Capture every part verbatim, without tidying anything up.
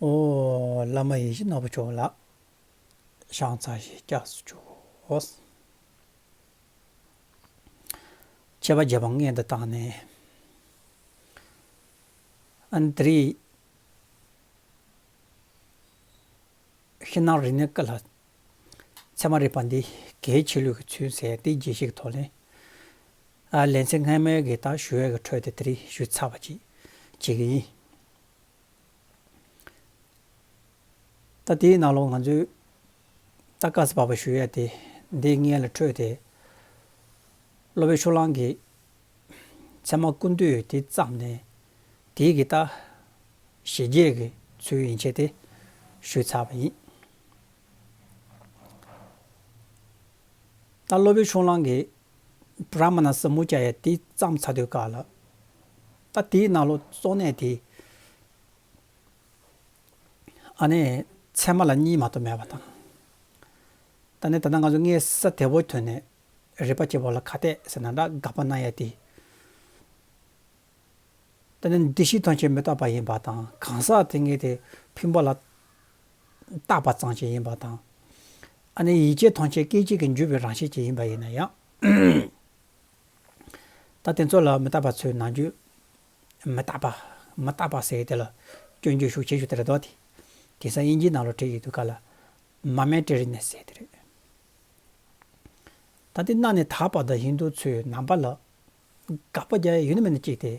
ཨོ། བླ་མ་ཡིད་བཞིན་ནོར་བུ་མཆོག་ལ་ཕྱག་འཚལ་ཞིང་སྐྱབས་སུ་མཆིའོ། མཆོད་པ་རྒྱས་པ་སྔོན་དུ་བཏང་ནས། ཨ་ནི་དེ་རིང་ཕྱི་ནང་རིག་གནས་ཀུན་ལ་ཚད་མ་རིག་པ་འདི་གལ་ཆེ་ལོས་ཀྱི་ཚུལ་ཟེར་དེ་རྒྱས་བཤད་ཀྱི་ཐོག་ནས། ཨ་ལེ་ཚན་སྔ་མའི་གི་ད་ཞུ་ཡས་ཀྱི་ཁྲོད་དེ་དེ་རིང་ཞུས་ཚར་བ་ཅིག་བྱེད་ཀྱི་ཡིན། ད་དེའི་ནང་ལོགས་ང་ཚོས་ད་སྐབས་སུ་བབས་པ་ཞུ་ཡས་དེ་འདི་སྔོན་ལ་འཕྲོས་ཏེ། སློབ་དཔོན་ཕྱོགས་གླང་གིས་ཚད་མ་ཀུན་བཏུས་དེ་བརྩམས་ནས། དེའི་གི་ད་ཞི་རྒྱས་ཀྱི་ཚུལ་ཡན་ཆད་དེ་ཞུས་ཚར་བ་ཡིན། ད་སློབ་དཔོན་ཕྱོགས་གླང་གིས་བྲ་མ་ན་ས་མུ་ཙ་ཡ་དེ་བརྩམས་ཚར་དུས་སྐབས་ལ། ད་དེའི་ནང་ལོགས་གཙོ་གནད་དེ། ཨ་ནི་ཚད་མ་ལ་གཉིས་མ་གཏོགས་མེད་པ་དང་། ད་ནི་ད་ལྟ་ང་ཚོ་སྔོན་ས་དེ་བོ་ཐོན་ནས་རིགས་པ་དཔྱད་པ་ལ་ཁ་གཏད་ཟེར་ན་འདྲ་དགག་པ་གནང་ཡ་དེ། ད་ནི་འདུ་བྱེད་ཐམས་ཅད་མི་རྟག་པ་ཡིན་པ་དང་། གང་ཟག་དེ་ངེས་དེ་ཕུང་པོ་ལ་བཏགས་པ་ཙམ་ཅིག་ཡིན་པ་དང་། ཨ་ནི་ཡིད་བྱེད་ཐམས་ཅད་སྐད་ཅིག་གིས་འགྱུར་བའི་རང་བཞིན་ཅིག་ཡིན་པ་ཡིན་ན་ཡང་། ད་དེ་ཚོ་ལ་མི་རྟག་པ་ཚོས་ནམ་རྒྱུན་མི་རྟག་པ། མི་རྟག་པ་ཟེར་དེ་ལ་སྐྱོན་བརྗོད་ཤུགས་ཆེ་ཤོས་དེ་རེད་དོ། དེ་དེང་སང་དབྱིན་ཇིའི་ནང་ལ་བྲིས་ཡོད་དུས་སྐབས་ལ་མོ་མེན་ཊ་རི་ནེ་སི་ཟེར་དེ་རེད། ད་དེ་གནའ་ནས་ད་བར་དུ་ཧིན་དུ་ཚོས་ནང་པ་ལ་དགག་པ་རྒྱག་ཡ་ཡོད་ནི་མེད་ནི་གཅིག་དེ་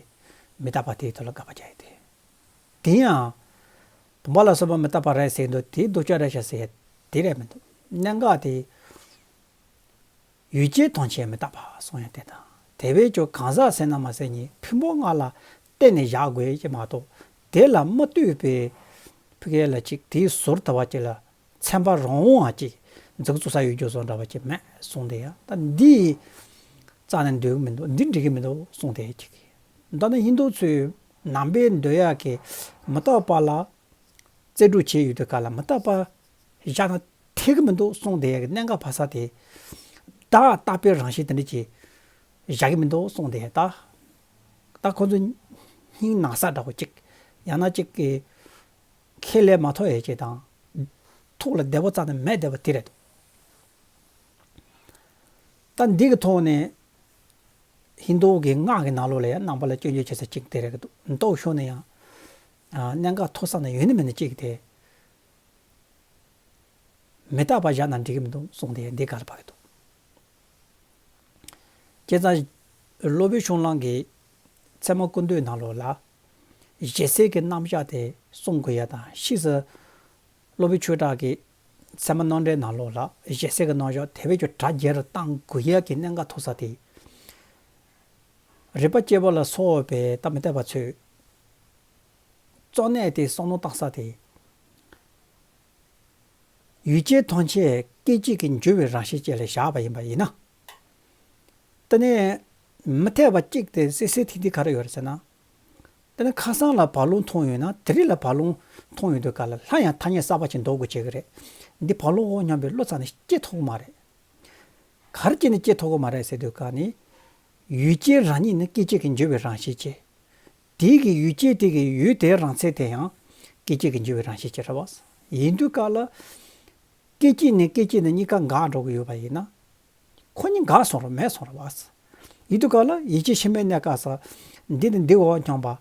མི་རྟག་པ་དེའི་ཐོག་ལ་དགག་པ་རྒྱག་ཡ་དེ། དེ་ཡང་བུམ་པ་ལ་སོགས་པ་མི་རྟག་པ་རེད་ཟེར་འདུག་དེ་སྡུག་ཅག་རེད་ཤག་ཟེར་ཡ་དེ་རེད་མི་འདུག་གནད་འགག་དེ། ཡུལ་ཅན་ཐམས་ཅད་མི་རྟག་པ་གསུང་ཡ་དེ་དང་། དེ་བས་ཀྱང་གང་ཟག་ཟེར་ན་མ་ཟེར་གཉིས་ཕུང་པོ་ལྔ་ལ་གཏན་ནས་བཞག་དགོས་ཀྱི་མ་གཏོགས། དེ་ལ་མི་ལྟོས་པའི་ཕ་གི་ལ་ཅིག་དེའི་ཟུར་ལྟ་བ་ཅིག་ལ་ཚན་པ་རང་དབང་ཅིག་འཛུགས་བཅུག་ས་ཡོད་རྒྱུ་བཟོ་འདྲ་བ་ཅིག་མེད་གསུངས་དེ་ཡ། ད་འདི་རྩ་ནས་འདོད་ཀྱི་མི་འདུག་འདི་འགྲིག་གི་མི་འདུག་གསུངས་དེ་ཅིག་ད་ནི་ཧིན་དུ་ཚོས་ནང་པའི་འདོད་ཡ་གི་མི་རྟག་པ་ལ་རྩལ་སྤྲུགས་བྱས་ཡོད་དུས་སྐབས་ལ་མི་རྟག་པ་བཞག་ན་འགྲིག་གི་མི་འདུག་གསུངས་དེ་གནད་འགག་ཕ་ས་དེ། བདག་རྟག་པའི་རང་བཞིན་དེ་འདྲ་ཅིག་བཞག་གི་མི་འདུག་གསུངས་དེ་ད། ད་ཁོ་ཚོ་སྙིང་ན་ཚ་འདྲ་པོ་ཅིག་ཡང་ན་ཅིག་གི་ཁས་ལེན་མ་ཐུབ་ཡས་ཅིག་དང་། ཐུགས་ལ་བདེ་པོ་རྩ་ནས་མེད་བསྡད་པ་དེ་རེད་འདུག་ད་འདི་གི་ཐོག་ནས་ཧིན་དུ་གི་སྔགས་ཀྱི་ནང་ལོགས་ལ་ཡང་ནང་པ་ལ་སྐྱོན་བརྗོད་བྱེད་ས་གཅིག་དེ་རེད་འདུག་མདོ་ཕྱོགས་ནས་ཡང་། ཨ། གནད་འགག་ཐུག་ས་ན་ཡོད་ནི་མེད་ནི་གཅིག་དེ། མི་རྟག་པ་བཞག་ན་འགྲིག་གི་མི་འདུག་གསུངས་ཏེ་འདི་ག་ལ་བབས་ཀྱི་འདུག་བྱས་ཙང་། སློབ་དཔོན་ཤོང་ལང་གིས་ཚད་མ་ཀུན་བཏུས་ནང་ལོགས་ལ། ཞལ་ཟས་ཀྱི་རྣམ་གཞག་དེ་གསུང་དགོས་ཡ་དང་ཕྱིས་སུ། སློབ་དཔོན་ཆོས་གྲགས་ཀྱིས་ཚད་མ་རྣམ་འགྲེལ་ནང་ལོགས་ལ་ཞལ་ཟས་ཀྱི་རྣམ་གཞག་དེ་བས་ཀྱང་གྲ་རྒྱས་རུ་གཏང་དགོས་ཡ་གི་གནད་འགག་ཐུག་ས་དེ། རིགས་པ་དཔྱད་པ་ལ་སོགས་པའི་ད་མི་རྟག་པ་ཚོས་གཙོ་གནད་དེ་བསམ་བློ་བཏང་ས་དེ། ཡུལ་ཅན་ཐམས་ཅད་སྐད་ཅིག་གིས་འགྱུར་བའི་རང་བཞིན་ཅན་ལ་བཞག་པ་ཡིན་པ་ཡིན་ན། དེ་ནས་མི་འཐད་པ་གཅིག་དེ་གསལ་གསལ་ཐིག་ཐིག་ག་རེ་ཡོད་རེད་ཟེར་ན། དེ་ནི་ཁ་སང་ལ་བར་ལུང་མཐོང་ཡོད་ན་དེ་རིང་ལ་བར་ལུང་མཐོང་ཡོད་དུས་སྐབས་ལ་སླར་ཡང་ཐ་སྙད་གསར་པ་ཅིག་འདོགས་དགོས་བྱེད་ཀྱི་རེད། འདི་བར་ལུང་འོག་སྙོམས་པའི་བློ་རྩ་ནས་སྐྱེ་ཐུབ་ཀྱི་མ་རེད། ག་རེ་བྱས་ནས་སྐྱེ་ཐུབ་ཀྱི་མ་རེད་ཟེར་དུས་སྐབས་ནི། ཡུལ་ཅན་རང་ཉིད་ནི་སྐད་ཅིག་གིས་འགྱུར་བའི་རང་བཞིན་ཅན། དེའི་གི་ཡུལ་ཅན་དེ་གི་ཡུལ་དེའི་རང་མཚན་དེ་ཡང་སྐད་ཅིག་གིས་འགྱུར་བའི་རང་བཞིན་ཅན་རེད་བ། ཡིན་དུས་སྐབས་ལ། སྐད་ཅིག་ནས་སྐད་ཅིག་ནས་གཉིས་ཀ་འགག་འགྲོ་གི་ཡོད་པ་ཡིན་ན། ཁོ་གཉིས་འགག་སོང་ར་མེད་སོང་ར་བ། ཡིན་དུས་སྐབས་ལ་ཡིད་ཆེས་ཕྱི་མའི་གནས་སྐབས་སུ། འདི་ནི་འདི་འོག་སྙོམས་པ།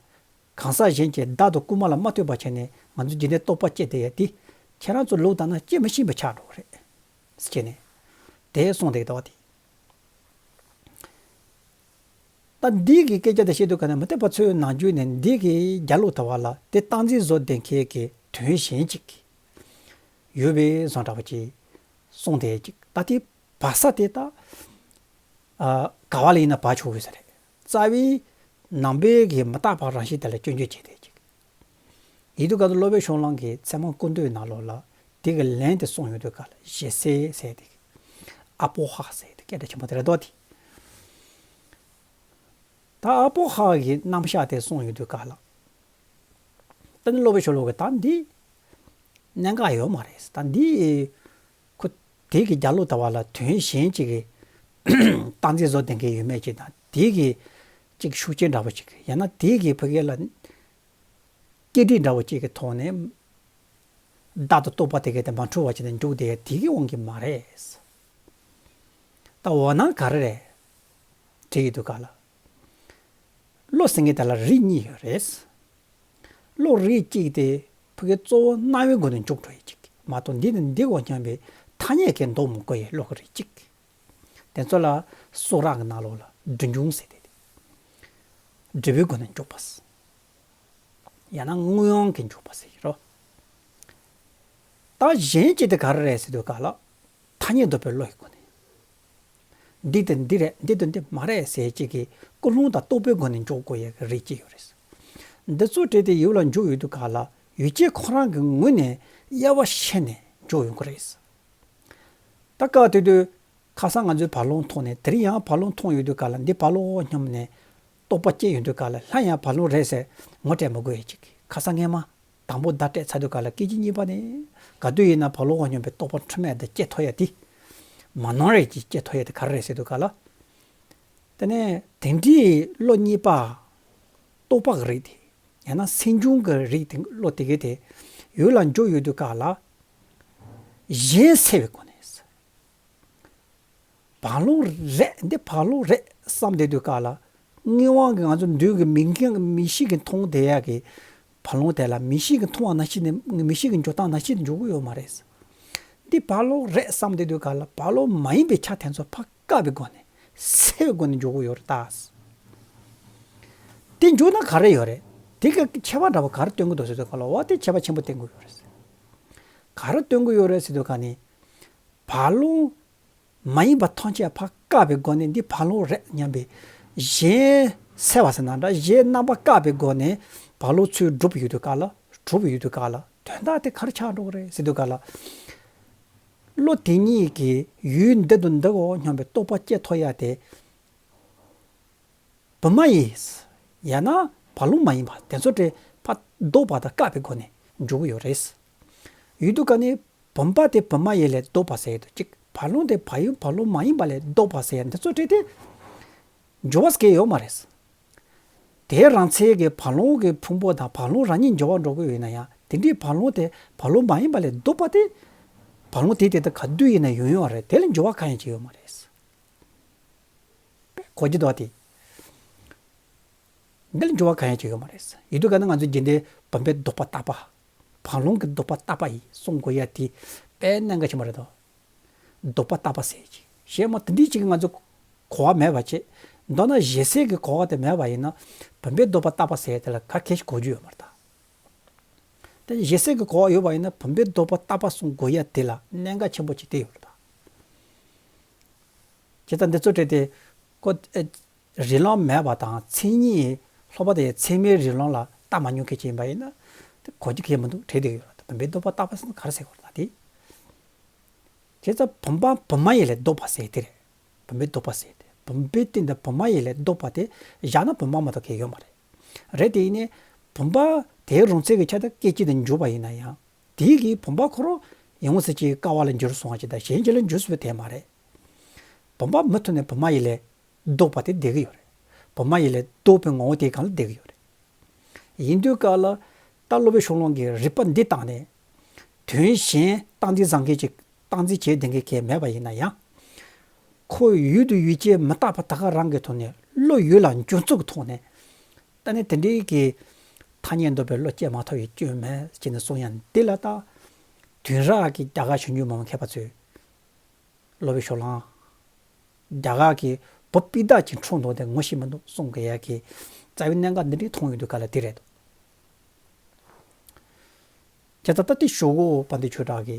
གང་ཟག་གཞན་གྱི་བདག་ཏུ་བཀུར་མ་ལ་མ་ལྟོས་པ་བྱས་ནས་ང་ཚོ་འཇིག་རྟེན་རྟོག་པ་སྐྱེ་བསྡད་ཡ་དེ། ཁྱེད་རང་ཚོ་ལུགས་ལྟར་ན་སྐྱེ་མི་ཤེས་པ་ཆགས་འགྲོ་གི་རེད། ཟེར་ནས། དེ་གསུངས་བསྡད་ཀྱི་འདུག་བ་དེ། ད་འདི་གི་སྐད་ཆ་དེ་བཤད་དུས་ག་ནས་མི་རྟག་པ་ཚོའི་ནང་རྒྱུད་ནས་འདི་གི་རྒྱ་ལོ་ད་བ་ལ་དེ་སྟངས་འཛིན་བཟོ་བསྡད་མཁན་གྱི་དོན་གཞན་ཅིག་ཡོད་པའི་བཟོ་འདྲ་བ་ཅིག་གསུངས་བསྡད་ཅིག་ད་དེ་བ་ས་དེ་ད། ཨ། ག་བ་ལ་ཡིན་ན་བ་ཆོག་གི་ས་རེད། རྩ་བའི་ནང་པའི་གི་མི་རྟག་པ་རང་བཞིན་དེ་ལ་སྐྱོན་བརྗོད་བྱས་བསྡད་ཅིག་ཡིན་དུས་སྐབས་སུ་སློབ་དཔོན་ཤོང་ལང་གིས་ཚད་མ་ཀུན་བཏུས་ནང་ལོགས་ལ་དེ་གི་ལན་དེ་གསུངས་ཡོང་དུས་སྐབས་ལ་ཞལ་ཟས་ཟེར་དེ། ཨ་པོ་ཧ་ཟེར་དེ་སྐད་གྲགས་ཆེན་པོ་དེ་རེད་དོ་དེ། ད་ཨ་པོ་ཧ་གི་རྣམ་གཞག་དེ་གསུངས་ཡོང་དུས་སྐབས་ལ། ད་ནི་སློབ་དཔོན་ཤོང་ལང་གིས་ད་འདི་གནད་འགག་ཡོད་མ་རེད། ད་འདི་ཁོ་དེ་གི་རྒྱ་ལོ་ད་བ་ལ་དོན་གཞན་ཅིག་གི་སྟངས་འཛིན་བཟོ་བསྡད་མཁན་ཡོད་མེད་ཅིག་དང་དེ་གི་ཅིག་ཤུགས་རྐྱེན་འདྲ་བོ་ཅིག་ཡང་ན་དེ་གི་ཕ་གི་ལ། སྐད་འདྲིས་འདྲ་བོ་གཅིག་གི་ཐོག་ནས་ བདག་ཏུ་རྟོག་པ་དེ་ག་དེ་མ་འཁྲུལ་བ་བྱས་ནས་འཇུག་བསྡད་ཡ་དེ་གི་དབང་གིས་མ་རེད། ད་འོ་ན་ག་རེ་རེད། དྲིས་ཡོང་དུས་སྐབས་ལ། བློ་ཟེར་མཁན་དེ་ལ་རིགས་གཉིས་ཡོད་རེད། བློ་རིགས་གཅིག་དེ་ཕ་གི་གཙོ་བོ་རྣ་བའི་སྒོ་ནས་འཇུག་འགྲོ་ཡ་གཅིག་མ་གཏོགས་འདི་ནི་འདི་གོ་སྙམ་པའི་ཐ་སྙད་ཀྱི་འདོགས་མི་དགོས་ཡའི་བློ་གི་རིགས་གཅིག་དེ་ཚོ་ལ་གསུང་རབ་ཀྱི་ནང་ལོགས་ལ་འབྲི་འབྱུང་ཟེར་ཏེ། འབྲི་བའི་སྒོ་ནས་འཇུག་པ་ཟེར། ཡང་ན་དངོས་དབང་གིས་འཇུག་པ་ཟེར་རོ། ད་གཞན་གཅིག་དེ་ག་རེ་རེད་ཟེར་དུས་སྐབས་ལ། ཐ་སྙད་འདོགས་པའི་བློ་ཡི་སྒོ་ནས། འདི་དེ་འདི་རེད། འདི་དེ་འདི་མ་རེད་ཟེར་གཅིག་གི་ཀུན་སློང་དང་རྟོག་པའི་སྒོ་ནས་འཇོག་དགོས་ཡ་གི་རིགས་གཅིག་ཡོད་རེད། འདི་ཚོ་བྲིས་ཏེ་ཡུལ་ལ་འཇུག་ཡོང་དུས་སྐབས་ལ་ཡུལ་ཅན་ཁོ་རང་གི་ངོས་ནས་དབྱེ་བ་ཕྱེ་ནས་འཇོག་ཡོང་གི་རེད། ད་སྐབས་དེ་དུས་ཁ་སང་ང་ཚོའི་བར་ལོང་མཐོང་ནས་དེ་རིང་ཡང་བར་ལོང་མཐོང་ཡོང་དུས་སྐབས་ལ་འདི་བར་ལོང་སྙམ་ནས་རྟོག་པ་སྐྱེས་ཡོང་དུས་སྐབས་ལ་སླར་ཡང་བར་ལོང་རེད་ཟེར་ངོ་སྤྲད་མི་དགོས་ཡ་གཅིག་གི་ཁ་སང་སྔས་མ། དང་པོ་བརྡ་སྤྲད་ཚར་དུས་སྐབས་ལ་སྐད་ཅིག་གཉིས་པ་ནས་ག་དུས་ཡིན་ན་བར་ལོང་སྙམ་པའི་རྟོག་པ་འཁྲུལ་མེད་དེ་སྐྱེ་ཐུབ་ཡ་དེ། མ་ནོར་རེ་ཅིག་སྐྱེ་ཐུབ་ཡ་དེ་ག་རེ་རེད་ཟེར་དུས་སྐབས་ལ། དེ་ནས་དེ་འདྲའི་བློ་གཉིས་པ། རྟོག་པ་གི་རིགས་དེ། ཡང་ན་སེམས་བྱུང་གི་རིགས་དེ་བློ་དེ་གའི་དེ། ཡུལ་ལ་འཇུག་ཡོང་དུས་སྐབས་ལ། གཞན་སེལ་བའི་སྒོ་ནས། བར་ལོང་རེད། འདི་བར་ལོང་རེད་བསམ་བསྡད་དུས་སྐབས་ལ། དངོས་དབང་གི་ང་ཚོ་མདུན་གྱི་མིག་མིག་ཤེས་ཀྱིས་མཐོང་བསྡད་ཡ་གི་བར་ལོང་དེ་ལ་མིག་ཤེས་ཀྱིས་མཐོང་བ་ནང་བཞིན་ནི་མིག་ཤེས་ཀྱི་འཇོག་སྟངས་ནང་བཞིན་འཇོག་གི་ཡོད་མ་རེད། འདི་བར་ལོང་རེད་བསམ་བསྡད་དུས་སྐབས་ལ་བར་ལོང་མ་ཡིན་པའི་ཆ་དེ་ཚོ་ཕར་བཀག་པའི་སྒོ་ནས་སེལ་བའི་སྒོ་ནས་འཇོག་གི་ཡོད་རེད་ད། དེ་འཇོག་ན་ག་རེ་ཡོད་རེད། དེ་གི་ཁྱད་པར་འདྲ་བོ་ག་རེ་སྟོན་གྱི་འདུག་ཟེར་དུས་སྐབས་ལ་འོ་དེ་ཁྱད་པར་ཆེན་པོ་སྟོན་གྱི་ཡོད་རེད། ག་རེ་སྟོན་གྱི་ཡོད་རེད་ཟེར་དུས་སྐབས་ནི། བར་ལོང་མ་ཡིན་པ་ཐམས་ཅད་ཕར་བཀག་པའི་སྒོ་ནས་འདི་བར་ལོང་རེད་སྙམ་པའི་གཞན་སེལ་བ་ཟེར་ན་འདྲ་གཞན་རྣམ་པ་བཀག་པའི་སྒོ་ནས་བར་ལོང་ཚུར་གྲུབ་ཡོང་དུས་སྐབས་ལ་གྲུབ་ཡོང་དུས་སྐབས་ལ་དོན་དག་དེ་ག་རེ་ཆགས་འགྲོ་གི་རེད་ཟེར་དུས་སྐབས་ལ། བློ་དེ་ཉིད་ཀྱིས་ཡུལ་འདི་དང་འདི་གོ་སྙམ་པའི་རྟོག་པ་སྐྱེ་ཐུབ་ཡ་དེ། བུམ་པ་ཡིས། ཡང་ན་བར་ལོང་མ་ཡིན་པ་དེ་ཚོ་དེ་ཕར་ལྡོག་པ་དང་བཀག་པའི་སྒོ་ནས་འཇོག་གི་ཡོད་རེད། ཡོད་དུས་ཀ་ནས་བུམ་པ་དེ་བུམ་པ་ཡིན་ལས་ལྡོག་པ་ཟེར་ཡོད་དོ་གཅིག་བར་ལོང་དེ་བ་ཡུལ་བར་ལོང་མ་ཡིན་པ་ལས་ལྡོག་པ་ཟེར་ཡ་འདི་ཚོ་བྲིས་ཏེ། འགྱུར་བ་སྐྱེ་ཡོད་མ་རེད། དེའི་རང་མཚན་གྱི་བར་ལོང་གི་ཕུང་པོ་དང་བར་ལོང་རང་ཉིད་འགྱུར་བ་འགྲོ་གི་ཡོད་ན་ཡང་དེ་འདྲའི་བར་ལོང་དེ་བར་ལོང་མ་ཡིན་པ་ལས་ལྡོག་པ་དེ། བར་ལོང་དེ་དེ་ལྟར་ག་དུས་ཡིན་ན་ཡོང་ཡོད་རེད་དེ་ལ་འགྱུར་བ་གང་ཡང་བྱེད་ཡོད་མ་རེད། གོ་རྒྱུ་འདུག་སྟེ། འདི་ལ་འགྱུར་བ་གང་ཡང་བྱེད་ཀྱི་ཡོད་མ་རེད། ཡིན་དུས་ཀ་ནི་ང་ཚོ་རྒྱུན་ལྡན་བུམ་པའི་ལྡོག་པ་བརྟག་པ། བར་ལོང་གི་ལྡོག་པ་བརྟག་པ་ཡིན་གསུང་དགོས་ཡ་དེ་དཔེ་གནད་འགག་ཆེན་པོ་རེད་དོ། ལྡོག་པ་བརྟག་པ་ཟེར་གྱི། གཞན་མ་དེ་འདྲའི་ཅིག་ང་ཚོ་གོ་བ་མེད་པ་བྱེད། མདོར་ན་ཞེ་སའི་གི་གོ་བ་དེ་མེད་པ་ཡིན་ན་བུམ་པའི་ལྡོག་པ་བརྟག་པ་ཟེར་ཡ་དེ་ལ་ག་གེ་ཞིག་གོ་རྒྱུ་ཡོད་མ་རེད་ད། དེ་ཞེ་སའི་གི་གོ་བ་ཡོད་པ་ཡིན་ན་བུམ་པའི་ལྡོག་པ་བརྟག་པ་གསུང་དགོས་ཡ་དེ་ལ་གནད་འགག་ཆེན་པོ་ཅིག་དེ་ཡོད་རེད་ད། བྱས་ཙང་འདི་ཚོ་བྲིས་ཏེ། ཁོ། ཨེ། རིགས་ལམ་མེད་པ་དང་མཚན་ཉིད། སློབ་པ་དེ་ཚད་མའི་རིགས་ལམ་ལ་བལྟ་མ་མྱོང་མཁན་ཅིག་ཡིན་པ་ཡིན་ན། དེ་གོ་རྒྱུ་གལ་མི་འདུག་བྲིས་བསྡད་ཡོད་རེད་ད་བུམ་པའི་ལྡོག་པ་བརྟག་པ་ཟེར་ན་ག་རེ་ཟེར་དགོས་རེད་ད་དེ། བྱས་ཙང་བུམ་པ་བུམ་མ་ཡིན་ལས་ལྡོག་པ་ཟེར་དེ་རེད། བུམ་པའི་ལྡོག་པ་ཟེར་དེ་བུམ་པའི་སྟེང་དུ་བུམ་མ་ཡིན་ལས་ལྡོག་པ་དེ་བཞག་ན་བུམ་པ་མ་གཏོགས་གལ་ཡོད་མ་རེད། རེད་དེ་ཡིན་ནའི། བུམ་པ་དེའི་རང་མཚན་གྱི་ཆ་དེ་སྐད་ཅིག་ཏུ་འཇུག་པ་ཡིན་ན་ཡང་། དེའི་གི་བུམ་པ་ཁོ་རང་ཡིན་ངོ་ཟེར་གྱི་ཀ་བ་ལ་འགྱུར་སོང་བ་ཅིག་དང་གཞན་གྱི་ལ་འགྱུར་སྲིད་པ་དེ་མ་རེད། བུམ་པ་མུ་མཐུད་ནས་བུམ་མ་ཡིན་ལས་ལྡོག་པ་དེ་བསྡད་ཀྱི་ཡོད་རེད། བུམ་མ་ཡིན་ལས་ལྡོག་པའི་ངོ་བོ་དེའི་སྒང་ལ་བསྡད་ཀྱི་ཡོད་རེད། ཡིན་དུས་ཀ་ལ་ད་སློབ་དཔོན་ཤོག་ལོང་གི་རིགས་པ་འདི་བཏང་ནས། དོན་གཞན་སྟངས་འཛིན་བཟང་མཁན་ཅིག་སྟངས་འཛིན་བྱེད་བསྡད་མཁན་གལ་མེད་པ་ཡིན་ན་ཡང་། ཁོ་ཡུལ་དུ་ཡུལ་ཅན་མི་རྟག་པ་ད་ག་རང་གི་ཐོག་ནས་བློ་ཡུལ་ལ་འཇུག་ཚུལ་གྱི་ཐོག་ནས། ད་ནི་དེ་འདྲའི་གི་ཐ་སྙད་འདོགས་པའི་བློ་སྐྱེ་མ་ཐུབ་པའི་སྐྱོན་མེད་ཅེས་ནས་གསུང་ཡང་འདི་ལ་ད། དུས་རབས་ཀྱི་རྒྱ་གར་གཞོན་སྐྱེས་མང་མཁས་པ་ཚོས། སློབ་དཔོན་ཤོག་ལོང་། རྒྱ་གར་གྱི་བུ་སྤུས་དག་ཅིག་འཁྲུངས་འདུག་དེ་ངོ་ཤེས་མི་འདུག་གསུང་གི་ཡ་གི་རྩ་བའི་གནད་འགག་འདི་འདྲའི་མཐོང་ཡོང་དུས་ག་ལ་དེ་རེད་འདུག་བྱས་ཙང་ད་ལྟ་ཞོག་ཁོག་དཔལ་ལྡན་ཆོས་གྲགས་ཀྱི་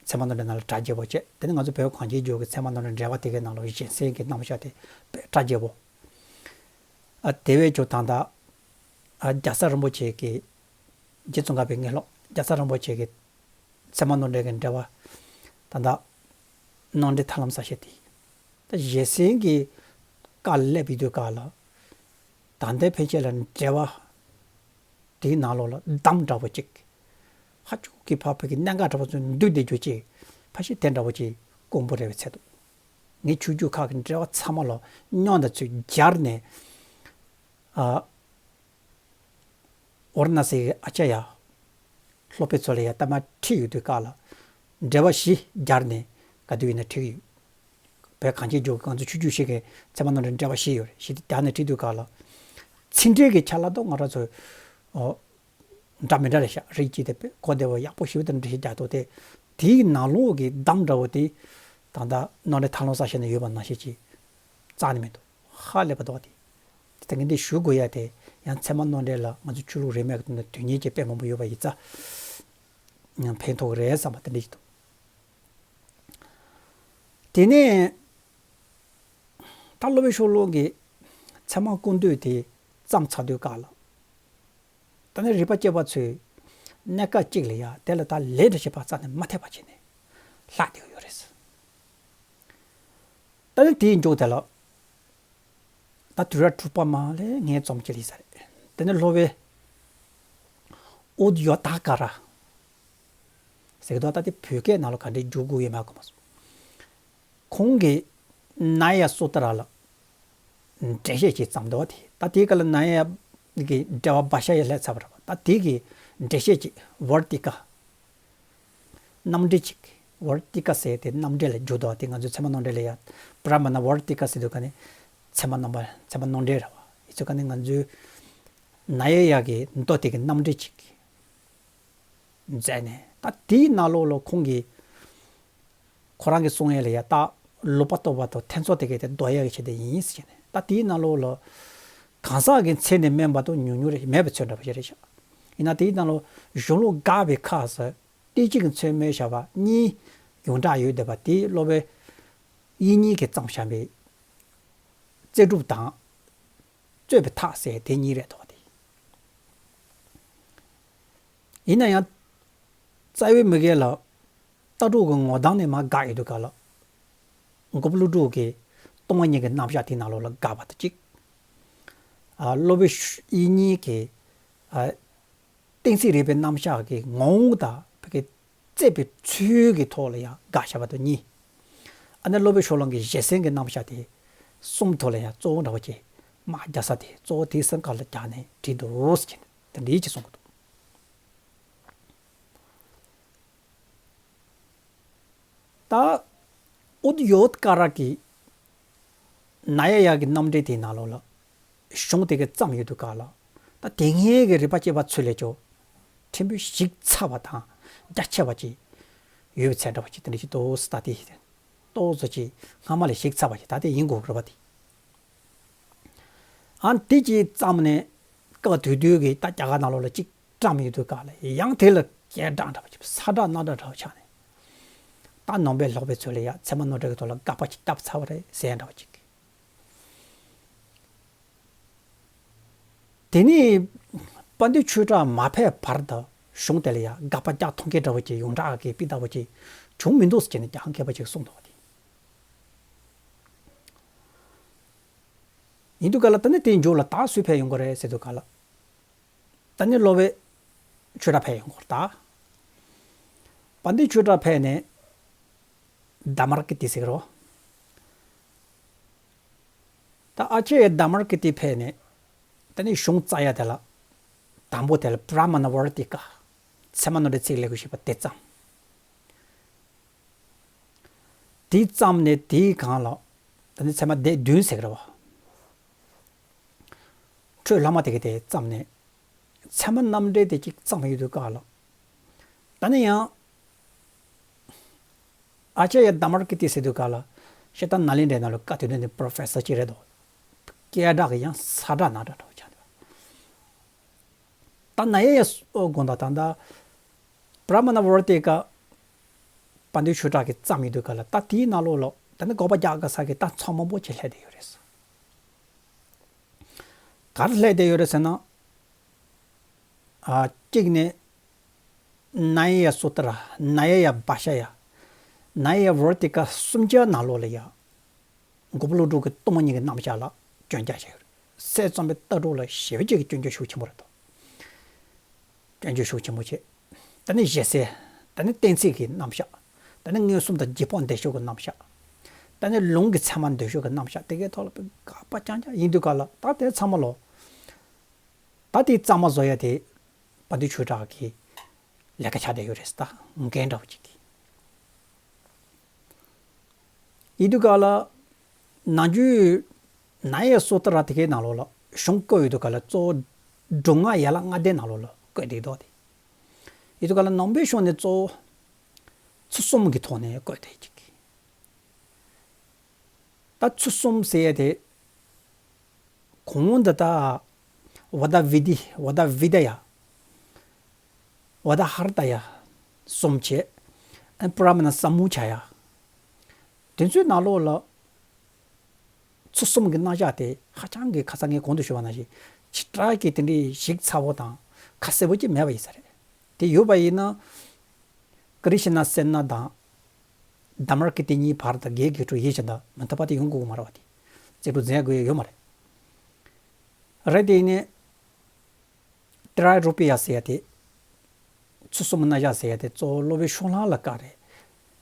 ཚད་མ་མནོ་འགྲེལ་ནང་ལ་གྲ་རྒྱས་པོ་བྱས། དེ་ནི་ང་ཚོ་བོད་གངས་ཅན་ལྗོངས་ཀྱི་ཚད་མ་མནོ་འགྲེལ་འགྲེལ་པ་དེ་གའི་ནང་ལ་གཞན་སེལ་གྱི་རྣམ་གཞག་དེ་དཔེ་གྲ་རྒྱས་པོ། ཨ་དེ་བས་ཀྱང་ད་ལྟ་ཨ་རྒྱལ་ཚབ་རིན་པོ་ཆེ་གི་རྗེ་ཙོང་ཁ་པའི་དངོས་སློབ་རྒྱལ་ཚབ་རིན་པོ་ཆེ་གི་ཚད་མ་མནོ་འགྲེལ་གྱི་འགྲེལ་པ་ད་ལྟ་མནོ་འགྲེལ་ཐར་ལམ་གསལ་བྱེད་དེ། ད་གཞན་སེལ་གྱི་བཀའ་སླེབས་ཡོང་དུས་ག་ལ། ད་ལྟའི་ཕན་ཆད་ལ་འགྲེལ་པ་དེའི་ནང་ལོགས་ལ་གདམས་འདྲ་པོ་ཅིག་ཧ་ཅང་གི་ཕ་ཕ་གི་གནད་འགག་འདྲ་པོ་ཚོ་འདུས་བསྡད་རྒྱུ་ཅིག་ཕ་ཤི་དེ་འདྲ་པོ་ཅིག་དཀོན་པོ་རེད་པའི་ཚད་དུ། ངས་ཆོས་བརྒྱུད་ཁག་གི་འགྲེལ་པ་ཚང་མ་ལ་མཉམ་དུ་ཚུར་སྦྱར་ནས། ཨ། ཝཱ་ར་ཎ་སི་གི་ཨ་ཙརྱ། སློབ་དཔོན་ཚོ་ལ་ཡ་ལྟ་མ་ཁྲིད་ཡོད་དུས་སྐབས་ལ། འགྲེལ་པ་བཞི་སྦྱར་ནས་ག་དུས་ཡིན་ན་ཁྲིད་ཀྱི་ཡོད། བོད་གངས་ཅན་ལྗོངས་ཀྱི་ང་ཚོ་ཆོས་བརྒྱུད་བཞི་གི་ཚད་མ་ནོར་འདྲེན་འགྲེལ་པ་བཞི་ཡོད་རེད། བཞི་དེ་སྦྱར་ནས་ཁྲིད་དུས་སྐབས་ལ། ཚིག་འགྲེལ་གྱི་ཆ་ལ་ཏོ་ང་རང་ཚོ་འདྲ་མི་འདྲ་རེད་ཤག་རིགས་གཅིག་དེ་གོ་བདེ་བོ་ཡག་པོ་ཞེ་པོ་དེ་འདྲ་ཞིག་རྒྱག་ཐུབ་སྟེ། དེའི་ནང་ལོགས་ཀྱི་གདམས་འདྲ་བོ་དེ་ད་ལྟ་ནོར་འདྲེན་ཐར་ལམ་གསར་ཤོག་ནས་ཡོད་པ་ནང་བཞིན་ཅིག་རྩ་ནས་མི་འདུག་ཧ་ལས་པ་འདུག་བ་དེ། དེ་ངས་འདི་ཞུ་དགོས་ཡ་དེ་ཡང་ཚད་མ་ནོར་འདྲེན་ལ་ང་ཚོ་ཆོས་ལུགས་རིས་མེད་ཀྱི་དོན་དུ་དོན་གཉེར་གྱི་དཔེ་མང་པོ་ཡོད་པ་ཡིན་ཙང་། ཡང་ཕན་ཐོགས་རེད་བསམ་པ་དེ་འདྲ་ཞིག་འདུག་དེ་ནས་ད་སློབ་དཔོན་ཤོ་ལོ་ཀའི་ཚད་མ་སྐུར་འདོན་དེ་བརྩམས་ཚར་དུས་སྐབས་ལ། ད་ནི་རིག་པ་སྐྱེས་པ་ཚོས་གནས་སྐབས་གཅིག་ལ་ཡ་དེ་ལ་ད་ལན་འདྲ་ཞིག་ཕར་རྩ་ནས་མ་ཐེབས་པ་བྱས་ནས་ལྷག་བསྡད་ཡོད་རེད། ད་ནི་དེའི་མཇུག་དེ་ལ་ད་དུས་རབས་དྲུག་པ་མ་ལས་ངས་རྩོམ་གྱི་ལས་ས་རེད། དེ་ནི་སློབ་དཔོན་ཨུ་ཡོ་ཏ་ཀ་ར་ཟེར་གི་འདུག་ད་དེ་བོད་སྐད་ནང་ལ་ག་འདྲའི་འཇུག་དགོས་ཡོད་མེད་གོ་མ་སོང་། ཁོང་གིས་ནཱ་ཡ་སུ་ཏྲ་ལ་འགྲེལ་བཤད་ཅིག་བརྩམས་འདུག་བ་དེ། ད་དེའི་སྐབས་ལ་ནཱ་ཡ་གི་འགྲེལ་པ་བྷ་ཤ་ཡ་སླེབས་ཚར་བ་རེད་བ། ད་དེ་གི་འགྲེལ་བཤད་ཅིག་ཝར་ཏི་ཀ་རྣམ་འགྲེལ་ཅིག་ཝར་ཏི་ཀ་ཟེར་དེ་རྣམ་འགྲེལ་ལ་འཇུག་འདུག་བ་དེ། ང་ཚོའི་ཚད་མ་རྣམ་འགྲེལ་ལ་ཡ་པྲ་མ་ཎ་ཝར་ཏི་ཀ་ཟེར་དུས་ག་ནས་ཚད་མ་རྣམ་པ་ཚད་མ་རྣམ་འགྲེལ་རེད་བ། ཡིན་ཚུལ་ག་ནས་ང་ཚོའི་ནཱ་ཡ་ཡ་གི་མདོ་དེ་གི་རྣམ་འགྲེལ་ཅིག་མཛད་ནས། ད་དེའི་ནང་ལོགས་ལ་ཁོང་གིས་ཁོ་རང་གིས་གསུང་ཡས་ལ་ཡ་ད་ལུགས་པ་རྟོགས་པ་དང་ཐེ་ཚོམ་དེ་གའི་དེ་ཟློག་ཡས་ཀྱི་ཆེད་དུ་ཡིན་ཟེར་ནས། ད་དེའི་ནང་ལོགས་ལ་གང་ཟག་གི་མཚན་ནི་དམན་པ་དང་ཉུང་ཉུང་རེ་མེད་པའི་ཚུལ་འདྲ་པོ་ཞིག་རེད་ཤག་ཡིན་ན་དེའི་ནང་ལོགས་གཞུང་ལུགས་དགག་པའི་ཁ་ཟེར་ཏིག་གཅིག་གི་མཚན་སྨོས་བཞག་པ་གཉིས་ཡོངས་གྲགས་ཡོད་བསྡད་པ་དེ་སློབ་དཔོན་དབྱིག་གཉེན་གྱིས་བརྩམས་བཞག་པའི་རྩོད་སྒྲུབ་དང་རྩོད་པའི་ཐབས་ཟེར་དེ་གཉིས་རེད་འདུག་བ་དེ། ཡིན་ན་ཡང་རྩ་བའི་མི་སྒེར་ལ་ལྟ་གྲུབ་ཀྱི་ངོ་སྟངས་ནས་མར་དགག་ཡོད་དུས་སྐབས་ལ། མགོན་པོ་ཀླུ་སྒྲུབ་ཀྱི་སྟོང་པ་ཉིད་ཀྱི་རྣམ་གཞག་དེའི་ནང་ལོགས་ལ་དགག་པ་དང་གཅིག་ཨ། སློབ་དཔོན་དབྱིག་གཉེན་གྱི་ཨ། གཏན་ཚིགས་རིག་པའི་རྣམ་གཞག་གི་ངོ་བོ་དང་བོད་ཀྱི་རྩོད་པའི་ཚུལ་གྱི་ཐོག་ལ་ཡང་དགག་བཞག་པ་དང་གཉིས། ཨ་ནི་སློབ་དཔོན་ཕྱོགས་གླང་གི་བཞེད་སེམས་ཀྱི་རྣམ་གཞག་དེ་གསུམ་ཐོག་ལ་ཡང་གཙོ་བོ་འདྲ་བོ་ཅིག་དམག་རྒྱག་ས་དེ་གཙོ་བོ་དེའི་སེམས་ཁ་ལ་རྒྱག་ནས་བྲིས་འདུག་ཟེར་གྱི་དེ་འདྲའི་ཅིག་གསུང་གི་འདུག་ད་ཨུ་ཡོ་ཏ་ཀ་ར་གི་ནཱ་ཡ་ཡ་གི་རྣམ་འགྲེལ་དེའི་ནང་ལོགས་ལ་གཞུང་དེ་གའི་བརྩམས་ཡོད་དུས་སྐབས་ལ། ད་དེ་སྔའི་གི་རིག་པ་སྐྱེས་པ་ཚོ་ལས་ཀྱང་ཕྲན་བུ་ཞིབ་ཚགས་པ་དང་རྒྱ་ཆེ་བ་ཅིག་ཡོད་པའི་ཚད་འདྲ་བ་ཅིག་དེ་འདྲ་ཞིག་འདུག་ཟེར། ད་དེ་ཏོག་ཙམ་ཅིག་སྔ་མ་ལས་ཞིབ་ཚགས་པ་ཅིག་ད་དེ་ཡིན་དགོས་རེད་པ་དེ། ཨ་ནི་དེ་ཅིག་བརྩམས་ནས་སྐབས་དེ་དུས་ཀྱི་ད་རྒྱ་གར་ནང་ལོགས་ལ་ཅིག་བཀྲམ་ཡོད་དུས་སྐབས་ལ་ཡང་དེ་ལ་སྐད་གྲགས་འདྲ་བ་ཅིག་ས་གྲགས་སྣ་གྲགས་འདྲ་བ་ཆགས་ནས། ད་ནང་པའི་སློབ་དཔོན་ཚོ་ལ་ཡང་ཚད་མ་རྣམ་འགྲེལ་གྱི་ཐོག་ལ་དགག་པ་ཅིག་བཏབ་ཚར་བ་རེད་ཟེར་འདྲ་བ་ཅིག་དེ་ནས་དཔལ་ལྡན་ཆོས་གྲགས་མ་ཕེབས་བར་དུ་གཞུང་དེ་ལ་ཡང་དགག་པ་རྒྱག་ཐུབ་མཁན་འདྲ་བོ་ཅིག་ཡོངས་གྲགས་ཀྱི་དཔེ་ལྟ་བུ་ཅིག་བྱུང་མི་འདུག་ཟེར་ནས་རྒྱ་མཁས་པ་ཅིག་གསུངས་འདུག་པ་དེ། ཡིན་དུས་ག་ལ་ད་ནི་དེའི་མཇུག་ལ་ད་སུས་ཕེབས་ཡོང་གི་རེད་ཟེར་དུས་ག་ལ། ད་ནི་སློབ་དཔོན་ཆོས་གྲགས་ཕེབས་ཡོང་གི་རེད་ད། དཔལ་ལྡན་ཆོས་གྲགས་ཕེབས་ནས་དྷརྨ་ཀིརྟི་ཟེར་གི་རེད། ད་ཨཱ་ཙཱརྱ་དྷརྨ་ཀིརྟི་ཕེབས་ནས་ད་ནི་གཞུང་རྩ་ཡ་དེ་ལ་དང་པོ་དེ་ལ་པྲ་མ་ཎ་ཝར་ཏི་ཀ་ཚད་མ་རྣམ་འགྲེལ་ཚིག་ལེའུ་བཞི་པ་དེ་བརྩམས། དེ་བརྩམས་ནས་དེའི་སྒང་ལ་ད་ནི་ཚད་མ་སྡེ་བདུན་ཟེར་གི་རེད་བ། འཕྲོས་ལྷག་མ་དེ་གི་དེ་བརྩམས་ནས་ཚད་མ་རྣམ་འགྲེལ་དེ་གཅིག་བརྩམས་ཡོད་དུས་སྐབས་ལ། ད་ནི་ཡང་ཨཱ་ཙཱརྱ་དྷརྨ་ཀིརྟི་ཟེར་དུས་སྐབས་ལ་ཤེས་ད་ནཱ་ལེནྡྲའི་ནང་ལ་སྐབས་དེ་དུས་ནི་པྲོ་ཕེ་སར་ཅིག་རེད་དོ། སྐད་གྲགས་ཀྱི་ཡང་ས་གྲགས་སྣ་གྲགས་འདྲ་བོ་ཆགས་འདུག་ད་ནཱ་ཡ་ཡ་དགོངས་དག་ད་ལྟ་པྲ་མ་ཎ་ཝར་ཏི་ཀ་དཔལ་ལྡན་ཆོས་གྲགས་ཀྱིས་བརྩམས་ཡོད་དུས་སྐབས་ལ། ད་དེའི་ནང་ལོགས་ལ་ད་ནི་དགག་པ་རྒྱག་དགོས་ས་གི་ད་ཚོགས་མང་པོ་ཅིག་སླེབས་བསྡད་ཡོད་རེད། ག་རེ་སླེབས་བསྡད་ཡོད་རེད་ཟེར་ན། ཨ། གཅིག་ནི་ནཱ་ཡ་ཡ་སུ་ཏྲ། ནཱ་ཡ་ཡ་བྷ་ཤ་ཡ། ནཱ་ཡ་ཡ་ཝར་ཏི་ཀ་གསུམ་ཆའི་ནང་ལོགས་ལ་ཡ། མགོན་པོ་ཀླུ་སྒྲུབ་ཀྱི་སྟོང་པ་ཉིད་ཀྱི་རྣམ་གཞག་ལ་སྐྱོན་རྒྱག་བྱས་ཡོད་རེད། སྲས་བཅོམ་པའི་ལྟ་གྲུབ་ལ་ཞེ་པོ་ཅིག་གི་སྐྱོན་བརྗོད་ཤུགས་ཆེན་པོ་རེད་དོ། སྐྱོན་བརྗོད་ཤུགས་ཆེན་པོ་བྱས། ད་ནི་ཞེ་ས། ད་ནི་གཏན་ཚིགས་ཀྱི་རྣམ་གཞག་ད་ནི་མངོན་སུམ་དང་རྗེས་དཔག་འདི་ཕྱོགས་ཀྱི་རྣམ་གཞག་ད་ནི་ལུང་གི་ཚད་མ་འདི་ཕྱོགས་ཀྱི་རྣམ་གཞག་དེ་གའི་ཐོག་ལ་དགག་པ་རྐྱང་རྐྱང་ཡིན་དུས་སྐབས་ལ། ད་དེ་ཚང་མ་ལོ། ད་དེ་གཙང་མ་བཟོ་ཡ་དེ་དཔལ་ལྡན་ཆོས་གྲགས་ཀྱིས་ ལས་ཀ་ཆགས་བསྡད་ཡོད་རེད་ད། འགན་འདྲ་བོ་ཅིག་གི། ཡིན་དུས་ག་ལ། ནམ་རྒྱུན་ནའི་སོ་ཏ་ར་དེ་གའི་ནང་ལོགས་ལ་གཞུང་བཀོད་ཡོད་དུས་ག་ལ་གཙོ་བོ་སྒྲུབ་ངག་ཡན་ལག་ལྔ་སྡེའི་ནང་ལོགས་ལ་བཀོད་བསྡད་འདུག་སྟེ། ཡིན་དུས་ག་ལ་ནང་པའི་གཞུང་ནས་གཙོ་བོ་ཚུལ་གསུམ་གྱི་ཐོག་ནས་བཀོད་བསྡད་ཅིག་གི། ད་ཚུལ་གསུམ་ཟེར་ཡ་དེ། གོང་འདི་ད། ཝ་ད་བི་དི་ཝ་ད་བི་ད་ཡ། ཝ་ད་ཧར་ད་ཡ། གསུམ་བྱས། ཨ་པྲ་མ་ན་ས་མུ་ཆ་ཡ། དེ་ཚོའི་ནང་ལོགས་ལ། ཚུལ་གསུམ་གྱི་རྣམ་གཞག་དེ་ཧ་ཅང་གི་ཁ་སང་ངས་གོང་དུ་ཞུས་པ་ནང་བཞིན་ཞེ་དྲག་གི་དེ་འདྲའི་ཞིབ་ཚགས་པོ་དང་ཁ་གསལ་པོ་ཅིག་མེད་པ་ཡིན་ས་རེད། དེ་ཡོད་པ་ཡིན་ན། ཀྲི་ཤི་ན་སེ་ན་དང་། དྷརྨ་ཀིརྟི་གཉིས་བར་དུ་རྒྱས་དགེ་ཕྲུག་ཡིད་བཞིན་དུ་མི་ཐུབ་པ་དེ་ཡོང་དགོས་ཀྱི་མ་རེད་བ། དེ་རྩིས་སྤྲོད་འཛིན་དགོས་ཡ་ཡོད་མ་རེད། རེད་དེ་ཡིན་ནའི། ཏྲ་ཡ་རུ་པི་ཡ་ཟེར་ཡ་དེ། ཚུལ་གསུམ་རྣམ་གཞག་ཟེར་ཡ་དེ་གཙོ་བོ་སློབ་དཔོན་ཤོག་ལྷང་ལ་བཀའ་རེད།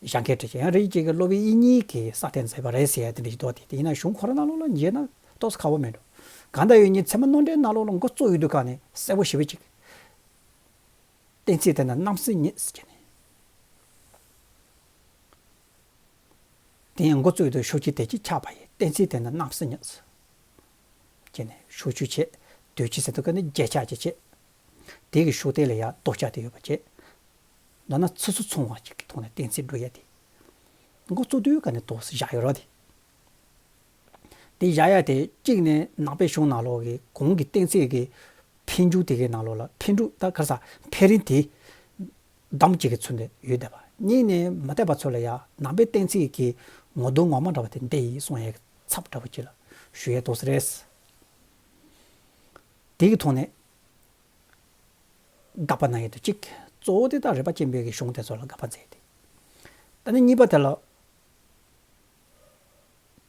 ཞལ་མཁན་བྲིས་ཀྱི་ཡང་རིགས་གཅིག་གི་སློབ་དཔོན་དབྱིག་གཉེན་གྱིས་ས་ཐེངས་མཛད་པ་རེད་ཟེར་ཡ་དེ་འདྲ་ཞིག་འདུག་སྟེ། དེ་ཡིན་ན་གཞུང་ཁོ་རང་ནང་ལོགས་ལ་མཇལ་ན་ཏོག་ཙམ་ཁག་པོ་མེད་འགྲོ། གང་ལྟར་ཡོད་ཉིད་ཚད་མ་མནོ་འགྲེལ་ནང་ལོགས་ལ་འགོ་བཙུགས་ཡོད་དུས་ག་ནས་གསལ་པོ་ཞེ་པོ་ཅིག་གཏན་ཚིགས་དེ་ནི་རྣམ་སྨིན་ཉིད་ཟེར་གྱི་ནས། དེ་ཡང་འགོ་བཙུགས་ཡོད་དུས་ཤུགས་ཀྱིས་དེ་ཅིག་ཆགས་པ་ཡི་གཏན་ཚིགས་དེ་ནི་རྣམ་སྨིན་ཉིད་ཟེར། གྱི་ནས་ཤུགས་ཆུ་བྱེད། དུས་ཕྱིས་ཟེར་དུས་ག་ནི་རྗེས་ཆགས་ཀྱི་བྱེད། དེ་གི་ཤུགས་དེ་ལ་ཡང་ལྡོག་ཆ་དེ་ཡོད་པ་བྱེད། མདོར་ན་ཚུལ་གསུམ་མཚུངས་པ་ཅིག་གི་ཐོག་ནས་གཏན་ཚིགས་འགྲོ་ཡ་དེ། འགོ་བཙུགས་དུས་ག་ནས་ཏོག་ཙམ་བཞག་ཡོད་རོགས་དེ། དེ་བཞག་ཡ་དེ་གཅིག་ནས་ནང་པའི་གཞུང་ནང་ལོགས་ཀྱི་གོང་གི་གཏན་ཚིགས་ཀྱི་འཕེལ་འགྱུར་དེ་གའི་ནང་ལོགས་ལ་འཕེལ་འགྲིབ་ད་ག་རེ་ཟ་འཕེལ་རིམ་དེ་བདམས་བྱེད་ཀྱི་ཚུལ་དུ་ཡོད་བསྡད་པ། གཉིས་ནས་མ་དད་པ་ཚོ་ལ་ཡང་ནང་པའི་གཏན་ཚིགས་ཀྱི་ངོ་གདོང་ངོ་མ་འདྲ་བ་དེ་འདི་ཡིན་གསུང་ཡའི་ཚབ་འདྲ་བོ་ཅིག་ལ་ཞུ་ཡས་ཏོག་ཙམ་རེད། དེ་གི་ཐོག་ནས་དགག་པ་གནང་ཡས་དེ་གཅིག་གཙོ་བོ་དེ་དག་རིག་པ་ཆེན་པོའི་གི་གཞུང་དེ་ཚོ་ལ་དགག་པ་མཛད་དེ། ད་ནི་གཉིས་པ་དེ་ལ།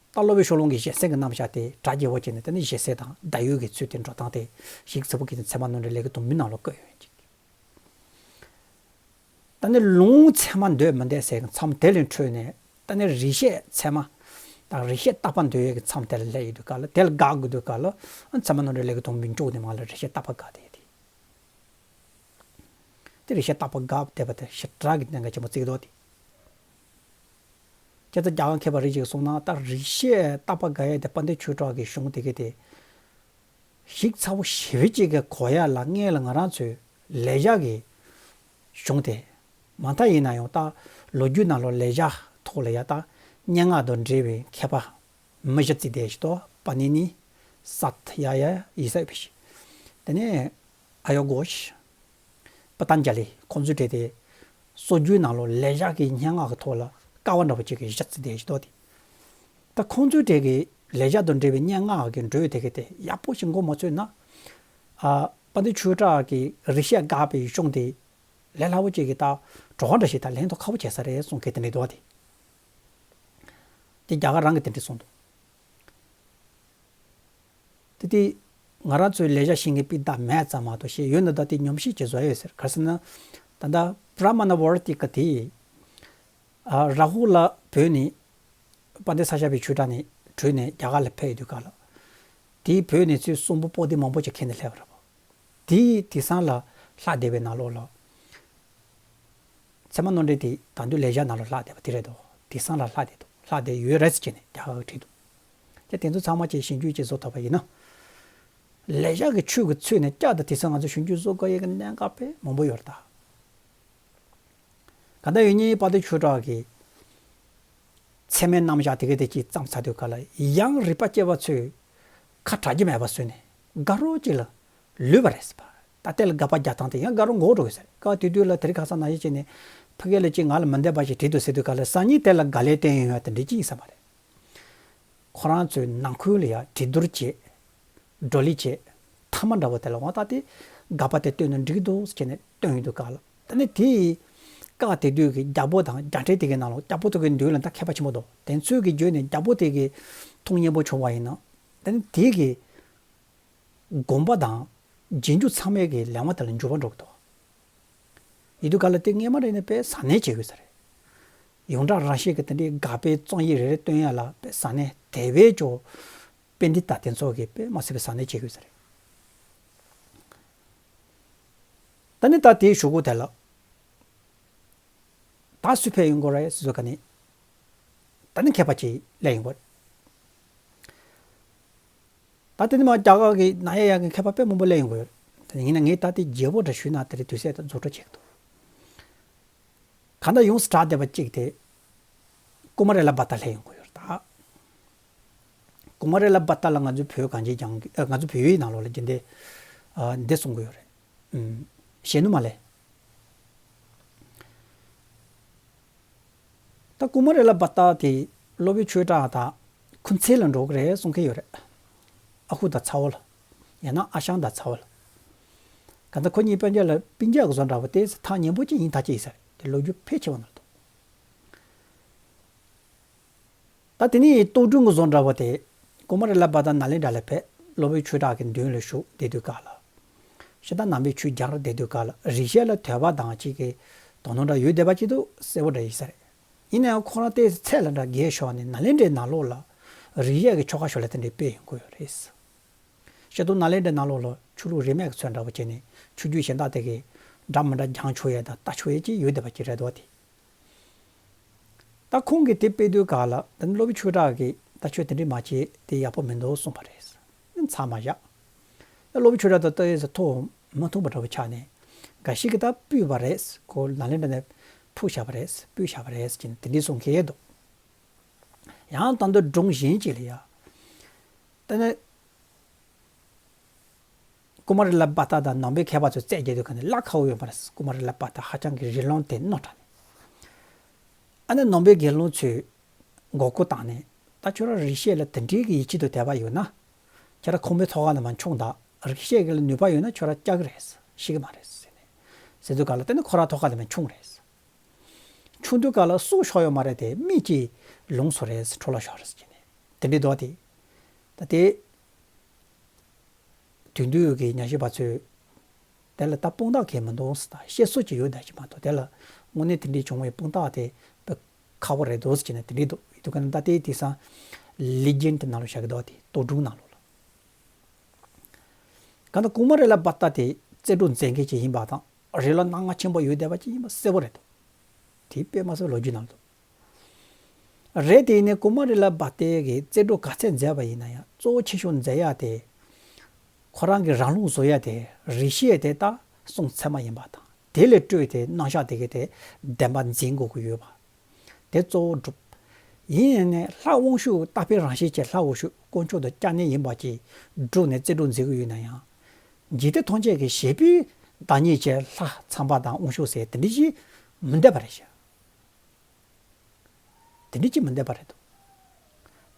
ད་སློབ་དཔོན་ཤོ་ལོང་གི་ཞལ་གསེང་གི་རྣམ་གཞག་དེ་གྲ་རྒྱས་པོ་བྱས་ནས་དེ་ནི་ཞལ་གསེང་དང་བརྡ་ཡོལ་གྱི་ཚུལ་དེ་འགྲོ་སྟངས་དེ་ཞིབ་ཚགས་པོ་གི་ཚད་མ་མནོ་འགྲེལ་ལས་ཀྱི་དུམ་བུའི་ནང་ལ་བཀོད་ཡོད་ཅིག་ད་ནི་ལུང་ཚད་མ་འདོད་མི་འདོད་ཟེར་གྱི་མཚམས་དེ་ལས་འཕྲོས་ནས་ད་ནི་རིགས་ཤེས་ཚད་མ་དང་རིགས་ཤེས་བརྟག་པ་འདོད་ཡས་ཀྱི་མཚམས་དེ་ལ་སླེབས་ཡོད་དུས་ག་ལ་དེ་ལ་དགག་དགོས་དུས་ག་ལ་ཚད་མ་མནོ་འགྲེལ་ལས་ཀྱི་དུམ་བུའི་མཇུག་ནས་མར་ལ་རིགས་ཤེས་བརྟག་པ་དགག་དེ་ཡོད་དེ། དེ་རིགས་ཤེས་བརྟག་པ་དགག་བསྡད་པ་དེ་ཞེ་དྲག་གི་གནད་འགག་ཆེན་པོ་བརྩིས་འདུག་སྟེ། ཁྱེད་ཚོ་རྒྱ་གར་མཁས་པ་རིགས་ཅིག་གསུངས་ན་ད་རིགས་ཤེས་བརྟག་པ་དགག་ཡས་དེ་དཔལ་ལྡན་ཆོས་གྲགས་ཀྱི་གཞུང་དེ་གའི་དེ། ཞིབ་ཚགས་པོ་ཞེ་པོ་ཅིག་གི་གོ་ཡ་ལ་སྔོན་ལ་ང་རང་ཚོའི་ལེགས་སྦྱར་གྱི་གཞུང་དེ་མ་མཐའ་ཡིན་ན་ཡང་ད་ལོ་རྒྱུས་ནང་ལོགས་ལེགས་སྦྱར་ཐོག་ལ་ཡ་ད་སྙན་ངག་དང་འབྲེལ་བའི་མཁས་པ་མི་བཞི་བརྩིས་བསྡད་ཞིག་ཏོ་པ་ནི་ནི་སཱ་ཐ་ཡ་ཡ་ཡི་ས་ཡོད་པ་ཞིག་དེ་ནས་ཨ་ཡོ་གོ་ཤ། པ་ཏན་ཇ་ལི་ཁོང་ཚོའི་གྲས་དེ་སྲོལ་རྒྱུན་ནང་ལོགས་ལེགས་སྦྱར་གྱི་སྙན་ངག་གི་ཐོག་ལ་ཀ་བ་འདྲ་པོ་ཅིག་གི་གཞི་བརྩིས་བསྡད་ཞིག་ཏོ་དེ། ད་ཁོང་ཚོའི་གྲས་ཀྱི་ལེགས་སྦྱར་དང་འབྲེལ་བའི་སྙན་ངག་གི་འགྲོས་དེ་ག་དེ་ཡག་པོ་ཞིག་མགོ་མ་ཚོས་ན། ཨ་དཔལ་ལྡན་ཆོས་གྲགས་ཀྱི་རིགས་ཤེས་དགག་པའི་གཞུང་དེ་ལས་སླ་པོ་ཅིག་གི་ད་གྲོགས་འདྲ་ཞིག་ད་ལེན་ཐུབ་ཁག་པོ་བྱས་ས་རེད་གསུང་མཁན་དེ་འདྲ་འདུག་བ་དེ། དེ་རྒྱ་གར་རང་གིས་དེ་འདྲ་གསུངས་འདུག་དེ་དེ་ང་རང་ཚོའི་ལས་བྱ་ཤེས་མཁན་དཔེ་དག་མེད་ཙམ་མ་གཏོགས་ཤེས་ཡོད་ན་ད་དེ་ཉམས་ཞིབ་བྱེད་བཟོ་ཡོད་ཟེར། ག་རེ་ཟེར་ན། ད་ལྟ་པྲ་མ་ན་ཝར་ཏི་ཀ་དེ། ཨ་རཱ་ཧུ་ལ་བོད་ནས་དཔལ་ལྡན་ས་སྐྱ་པའི་ཆོས་གྲགས་ནས་བྲོས་ནས་རྒྱ་གར་ལ་ཕེབས་ཡོད་དུས་ག་ལ། དེའི་བོད་ནས་ཚུར་གསུང་འབུམ་པོ་ཏི་མང་པོ་ཅིག་ཁྱེར་ནས་སླེབས་པ་རེད་པ། དེའི་དེང་སང་ལ་ལྷག་བསྡད་པའི་ནང་ལོགས་ལ། ཚད་མ་མནོ་འགྲེལ་དེ་ད་དུང་ལེགས་སྦྱར་ནང་ལ་ལྷག་བསྡད་པ་དེ་རེད་དོ། དེང་སང་ལ་ལྷག་བསྡད་དོ། ལྷག་བསྡད་ཡོད་རེད་ཟེར་བྱས་ནས་རྒྱ་གར་གྱིས་བྲིས་འདུག་དེ་དེ་ཚོ་ཚང་མ་ཅིག་ཞིབ་འཇུག་ཅིག་བཟོ་ཐུབ་པ་ཡིན་ན། ལེགས་སྦྱར་གྱི་ཆོས་ཀྱི་ཚུལ་ནས་བསྐྱར་དུ་དེང་སང་ང་ཚོ་ཞིབ་འཇུག་བཟོ་དགོས་ཡས་ཀྱི་གནད་འགག་དཔེ་མང་པོ་ཡོད་རེད་ད། གང་ལྟར་ཡིན་ནའི་དཔལ་ལྡན་ཆོས་གྲགས་ཀྱི་ཚད་མའི་རྣམ་གཞག་དེ་ག་དེ་ཅིག་བརྩམས་ཚར་དུས་ག་ལ་ཡང་རིག་པ་སྐྱེས་པ་ཚོས་ཁ་གྲག་རྒྱུ་མེད་པ་བཟོས་ནས་དགའ་རོགས་ཅིག་ལ་ལུས་པ་རེད་ཟེར་བ། ད་དེ་ལ་དགག་པ་རྒྱག་སྟངས་དེ་ཡང་དགའ་རོགས་འགོག་འགྲོ་གི་ཟེར། སྐབས་དེ་དུས་ལ་དེ་རིང་ཁ་སང་ནང་བཞིན་བྱས་ནས་ཕ་གི་ལ་ཅིག་ང་ལ་མི་འདོད་པ་ཞིག་བྲིས་འདུག་ཟེར་དུས་ག་ལ་སང་ཉིན་དེ་ལ་དགག་ལན་བསྟན་ཡོང་ཡ་དེ་འདྲ་ཅིག་ཡིན་ས་མ་རེད། ཁོ་རང་ཚོའི་ནང་ཁུལ་ལ་ཡ་གྲོས་བསྡུར་བྱས། བགྲོ་གླེང་བྱས། མཐའ་མ་འདྲ་བོ་དེ་ལ་འོ་ད་དེ་དགག་པ་དེ་བཏོན་ན་འགྲིག་གི་འདུག་ཟེར་ནས་བཏོན་ཡོང་དུས་ག་ལ། ད་ནི་དེ་ཡི་སྐབས་དེ་དུས་ཀྱི་རྒྱལ་པོ་དང་རྒྱལ་ཕྲན་དེ་གའི་ནང་ལ་རྒྱལ་པོ་དེ་གའི་མདུན་ལ་ད་མཁས་པ་ཆེན་པོ་འདུག་དེ་ཚོས་ཀྱི་བརྒྱུད་ནས་རྒྱལ་པོ་དེ་གའི་ཐུགས་མཉེས་པོ་བྱུང་བ་ཡིན་ན། ད་ནི་དེ་གི་དགོངས་པ་དང་རྗེས་འཇུག་ཚང་མས་ཀྱི་ལེགས་མ་དེ་ལ་འགྱུར་བ་འགྲོ་གི་འདུག་ཡིན་དུས་ག་ལ་དེ་སྔས་མ་རེད་ནས་དཔེ་ཟ་ནས་བྱེད་དགོས་ས་རེད། ཡོངས་གྲགས་རང་བཞིན་གྱི་དེ་འདྲའི་དགག་པའི་རྩོམ་ཡིག་རེ་རེ་བཏོན་ཡ་ལ་དཔེ་ཟ་ནས་དེ་བས་ཀྱང་པཎྜི་ཏ་དེ་ཚོ་གིས་དཔེ་མ་སྲིད་པའི་ཟ་ནས་བྱེད་དགོས་ས་རེད། ད་ནི་ད་དེའི་གཞུག་གུ་དེ་ལ། ད་སུས་ཕེབས་ཡོང་གི་རེད་ཟེར་དུས་ག་ནས། ད་ནི་མཁས་པ་ཅིག་སླེབས་ཡོང་གི་རེད། ད་དེ་ནི་མ་རྒྱ་གར་གྱི་ནང་ཡ་ཡ་གི་མཁས་པ་དཔེ་མང་པོ་སླེབས་ཡོང་གི་ཡོད་རེད། དེ་ཡིན་ན་ངས་ད་དེ་རྒྱས་པོ་འདྲ་ཞུས་ན་དེ་རིང་དུས་ཚོད་ད་རྫོགས་འགྲོ་བྱེད་ཀྱི་འདུག་གང་ལྟར་ཡོངས་སུ་གྲགས་བསྡད་པ་གཅིག་དེ། ཀུ་མ་རི་ལ་བྷ་ཏ་སླེབས་ཡོང་གི་ཡོད་རེད་ད། ཀུ་མ་རི་ལ་བྷ་ཏ་ལ་ང་ཚོའི་བོད་གངས་ཅན་ལྗོངས་ཀྱི་ཨ། ང་ཚོའི་བོད་ཡིག་ནང་ལོགས་ལ་རྒྱུན་ལྡན་ཨ། འདི་གསུང་གི་ཡོད་རེད། ཨུམ། གཞོན་ནུ་མ་ལེ། ད་ཀུ་མ་རི་ལ་བྷ་ཏ་དེ་སློབ་དཔོན་ཆོས་གྲགས་དང་ཁོའི་མཚན་ལ་འགྲོ་གི་རེད་གསུང་མཁན་ཡོད་རེད། ཨ་ཁུ་དང་ཚ་བོ་ལ། ཡང་ན་ཨ་ཞང་དང་ཚ་བོ་ལ། གང་ལྟར་ཁོ་གཉིས་སྤུན་ཀྱག་ལ་སྤུན་ཀྱག་གི་བཟོ་འདྲ་བོ་དེ་ཐག་ཉེ་པོ་ཅིག་ཡིན་ཐག་ཆོད་ཡིན་ས་རེད། དེ་ལོ་རྒྱུས་ཕལ་ཆེ་བ་ནང་ལ་འདུག་ད་དེ་ནས་རྟོག་སྒྲུང་གི་བཟོ་འདྲ་བོ་དེ། ཀུ་མ་རི་ལ་བྷ་ཏ་ནཱ་ལེནྡྲ་ལ་ཕེབས། སློབ་དཔོན་ཆོས་གྲགས་ཀྱི་མདུན་ལ་བཞུགས་བསྡད་དུས་སྐབས་ལ། ཤ་སྟག་ནང་པའི་ཆོས་རྒྱག་རེས་བསྡད་དུས་སྐབས་ལ་རིག་གཞས་ལ་དད་པ་དང་གཅིག་གི་དོ་སྣང་འདྲ་ཡོད་བསྡད་པ་ཅིག་འདུག་གསལ་པོ་འདྲ་ཡིན་ས་རེད། ཡིན་ན་ཡང་ཁོ་རང་ཏོག་ཙམ་ཚད་ལ་འདྲ་རྒས་ཤོར་ནས་ནཱ་ལེནྡྲའི་ནང་ལོགས་ལ་རིག་གཞས་ཀྱི་ཆོ་ག་ཞོར་ལ་དེ་འདྲའི་སྤེལ་ཡོང་གི་ཡོད་རེད། ཤ་སྟག་ནཱ་ལེནྡྲའི་ནང་ལོགས་ལ་ཆོས་ལུགས་རིས་མེད་ཀྱི་ཚོད་འདྲ་བོ་བྱས་ནས་ཆོས་བརྒྱུད་གཞན་དག་དེ་གའི་འདྲ་མི་འདྲ་སྦྱང་ཆོག་ཡས་དང་ལྟ་ཆོག་ཡས་ཅིག་ཡོད་བསྡད་པ་ཅིག་རེད་འདུག་བ་དེ། ད་ཁོང་གིས་དེ་སྤེལ་དུས་སྐབས་ལ་ད་ནི་སློབ་དཔོན་ཆོས་གྲགས་ཀྱིས་ད་ཁྱོད་དེ་འདྲས་མ་བྱེད་དེ་ཡག་པོ་མི་འདུག་གསུངས་པ་རེད། ཚར་མ་བཞག་ད་སློབ་དཔོན་ཆོས་གྲགས་དང་ཏོག་ཙམ་ཐུགས་མི་མཐུན་པ་འདྲ་བོ་ཆགས་ནས་འགའ་ཞིག་གིས་ད་སྤུད་པ་རེད། ཁོ་ནཱ་ལེནྡྲ་ནས་འཁྲུགས་བཞག་པ་རེད། སྤུད་བཞག་པ་རེད་ཅེས་དེ་འདྲས་གསུང་མཁན་འདུག་ཡང་ད་འདི་སྒྲུང་གཞན་ཅིག་ལ་ཡ། ད་ནི། ཀུ་མ་རི་ལ་བྷ་ཏ་དང་ནང་པའི་མཁས་པ་ཚོས་རྩོད་རྒྱག་དུས་ག་ནས་གླ་ཁ་བོ་ཡོད་མ་རེད། ཀུ་མ་རི་ལ་བྷ་ཏ་ཧ་ཅང་གི་རི་ལུང་དེ་རྣོ་དྲགས་ནས། ཨ་ནི་ནང་པའི་དགེ་སློང་ཚོས་མགོ་སྐོར་བཏང་ནས་ད་ཁྱོད་རང་རིག་གཞས་ལ་དེ་འདྲའི་གི་ཡིད་ཆེས་དང་དད་པ་ཡོད་ན། ཁྱེད་རང་ཁོང་པའི་ཐོག་ཁ་ནས་མར་མཆོངས་དང་། རིག་གཞས་ཀྱི་ལ་ནུས་པ་ཡོད་ན་ཁྱོད་རང་སྐྱག་གི་རེད། ཤི་གི་མ་རེད་ཟེར་ནས། ཟེར་དུས་ག་ལ་དེ་ནི་ཁོ་རང་ཐོག་ཁ་ནས་མར་མཆོངས་རེད། མཆོངས་དུས་ག་ལ་སྲོག་ཤོར་ཡོད་མ་རེད་དེ་མིག་གཅིག་ལོང་སོང་རེད། འཕྲོ་བརླག་ཤོར་རེད་ཟེར་ནས་དེ་འདྲའི་མདོག་དེ། ད་དེ། དེང་དུས་ཀྱི་ཉམས་ཞིབ་པ་ཚོས། དེ་ལ་ད་དཔང་རྟགས་གང་ཡང་མི་འདུག་ཟེར། ད་བཤད་སྲོལ་ཅིག་ཡོད་ད་ཅིག་མ་གཏོགས་དེ་ལ་དངོས་གནས་དེ་འདྲའི་བྱུང་བའི་དཔང་རྟགས་དེ་དཔེ་ཁག་པོ་རེད་འདུག་ཟེར་ནས་དེ་འདྲའི་འདུག་ཡིན་དུས་ག་ནས་ད་ལྟའི་དེང་སང་ལི་ཇེན་ཌི་ནང་ལ་བཞག་གི་འདུག་དེ་རྟོག་སྒྲུང་ནང་ལོགས་ལ། གང་ལྟར་ཀུ་མ་རི་ལ་བྷ་ཏ་དེ་རྩེད་འགྲོ་མཛད་མཁན་ཅིག་ཡིན་པ་དང་རི་ལ་སྣ་ལྔ་ཆེན་པོ་ཡོད་བསྡད་པ་ཅིག་ཡིན་པ་གསལ་པོ་རེད་འདུག་དེ་དཔེ་མ་སྲིད་ལོ་རྒྱུས་ནང་ལ་འདུག་རེད། དེ་ཡིན་ནའི་ཀུ་མ་རི་ལ་བྷ་ཏའི་གི་རྩེད་འགྲོ་ག་ཚད་མཛད་པ་ཡིན་ན་ཡང་གཙོ་བོ་ཆེ་ཤོས་མཛད་ཡ་དེ། ཁོ་རང་གི་རང་ལུགས་བཟོ་ཡ་དེ། རིག་གཞས་དེ་ད་གསུང་ཚད་མ་ཡིན་པ་དང་དེ་ལས་སྤྲོས་ཏེ་རྣམ་གཞག་དེ་གི་དེ་བདེན་པ་འཛིན་དགོས་ཀྱི་ཡོད་པ། དེ་གཙོ་བོ་སྒྲུབ། ཡིན་ནའི་ལྷ་དབང་ཕྱུག་རྟག་པའི་རང་བཞིན་གྱི་ལྷ་དབང་ཕྱུག་དཀོན་མཆོག་དང་སྐྱབས་གནས་ཡིན་པ་ཅིག་སྒྲུབ་ནས་རྩེད་འགྲོ་མཛད་ཀྱི་ཡོད་ན་ཡང་། འཇིག་རྟེན་ཐམས་ཅད་ཀྱི་བྱེད་པོའི་བདག་ཉིད་ཀྱི་ལྷ་ཚངས་པ་དང་དབང་ཕྱུག་ཟེར་དེ་འདྲ་ཞིག་མི་འདོད་པ་རེད་ཤག་དེ་འདྲ་ཅིག་མི་འདོད་པ་རེད་འདུག་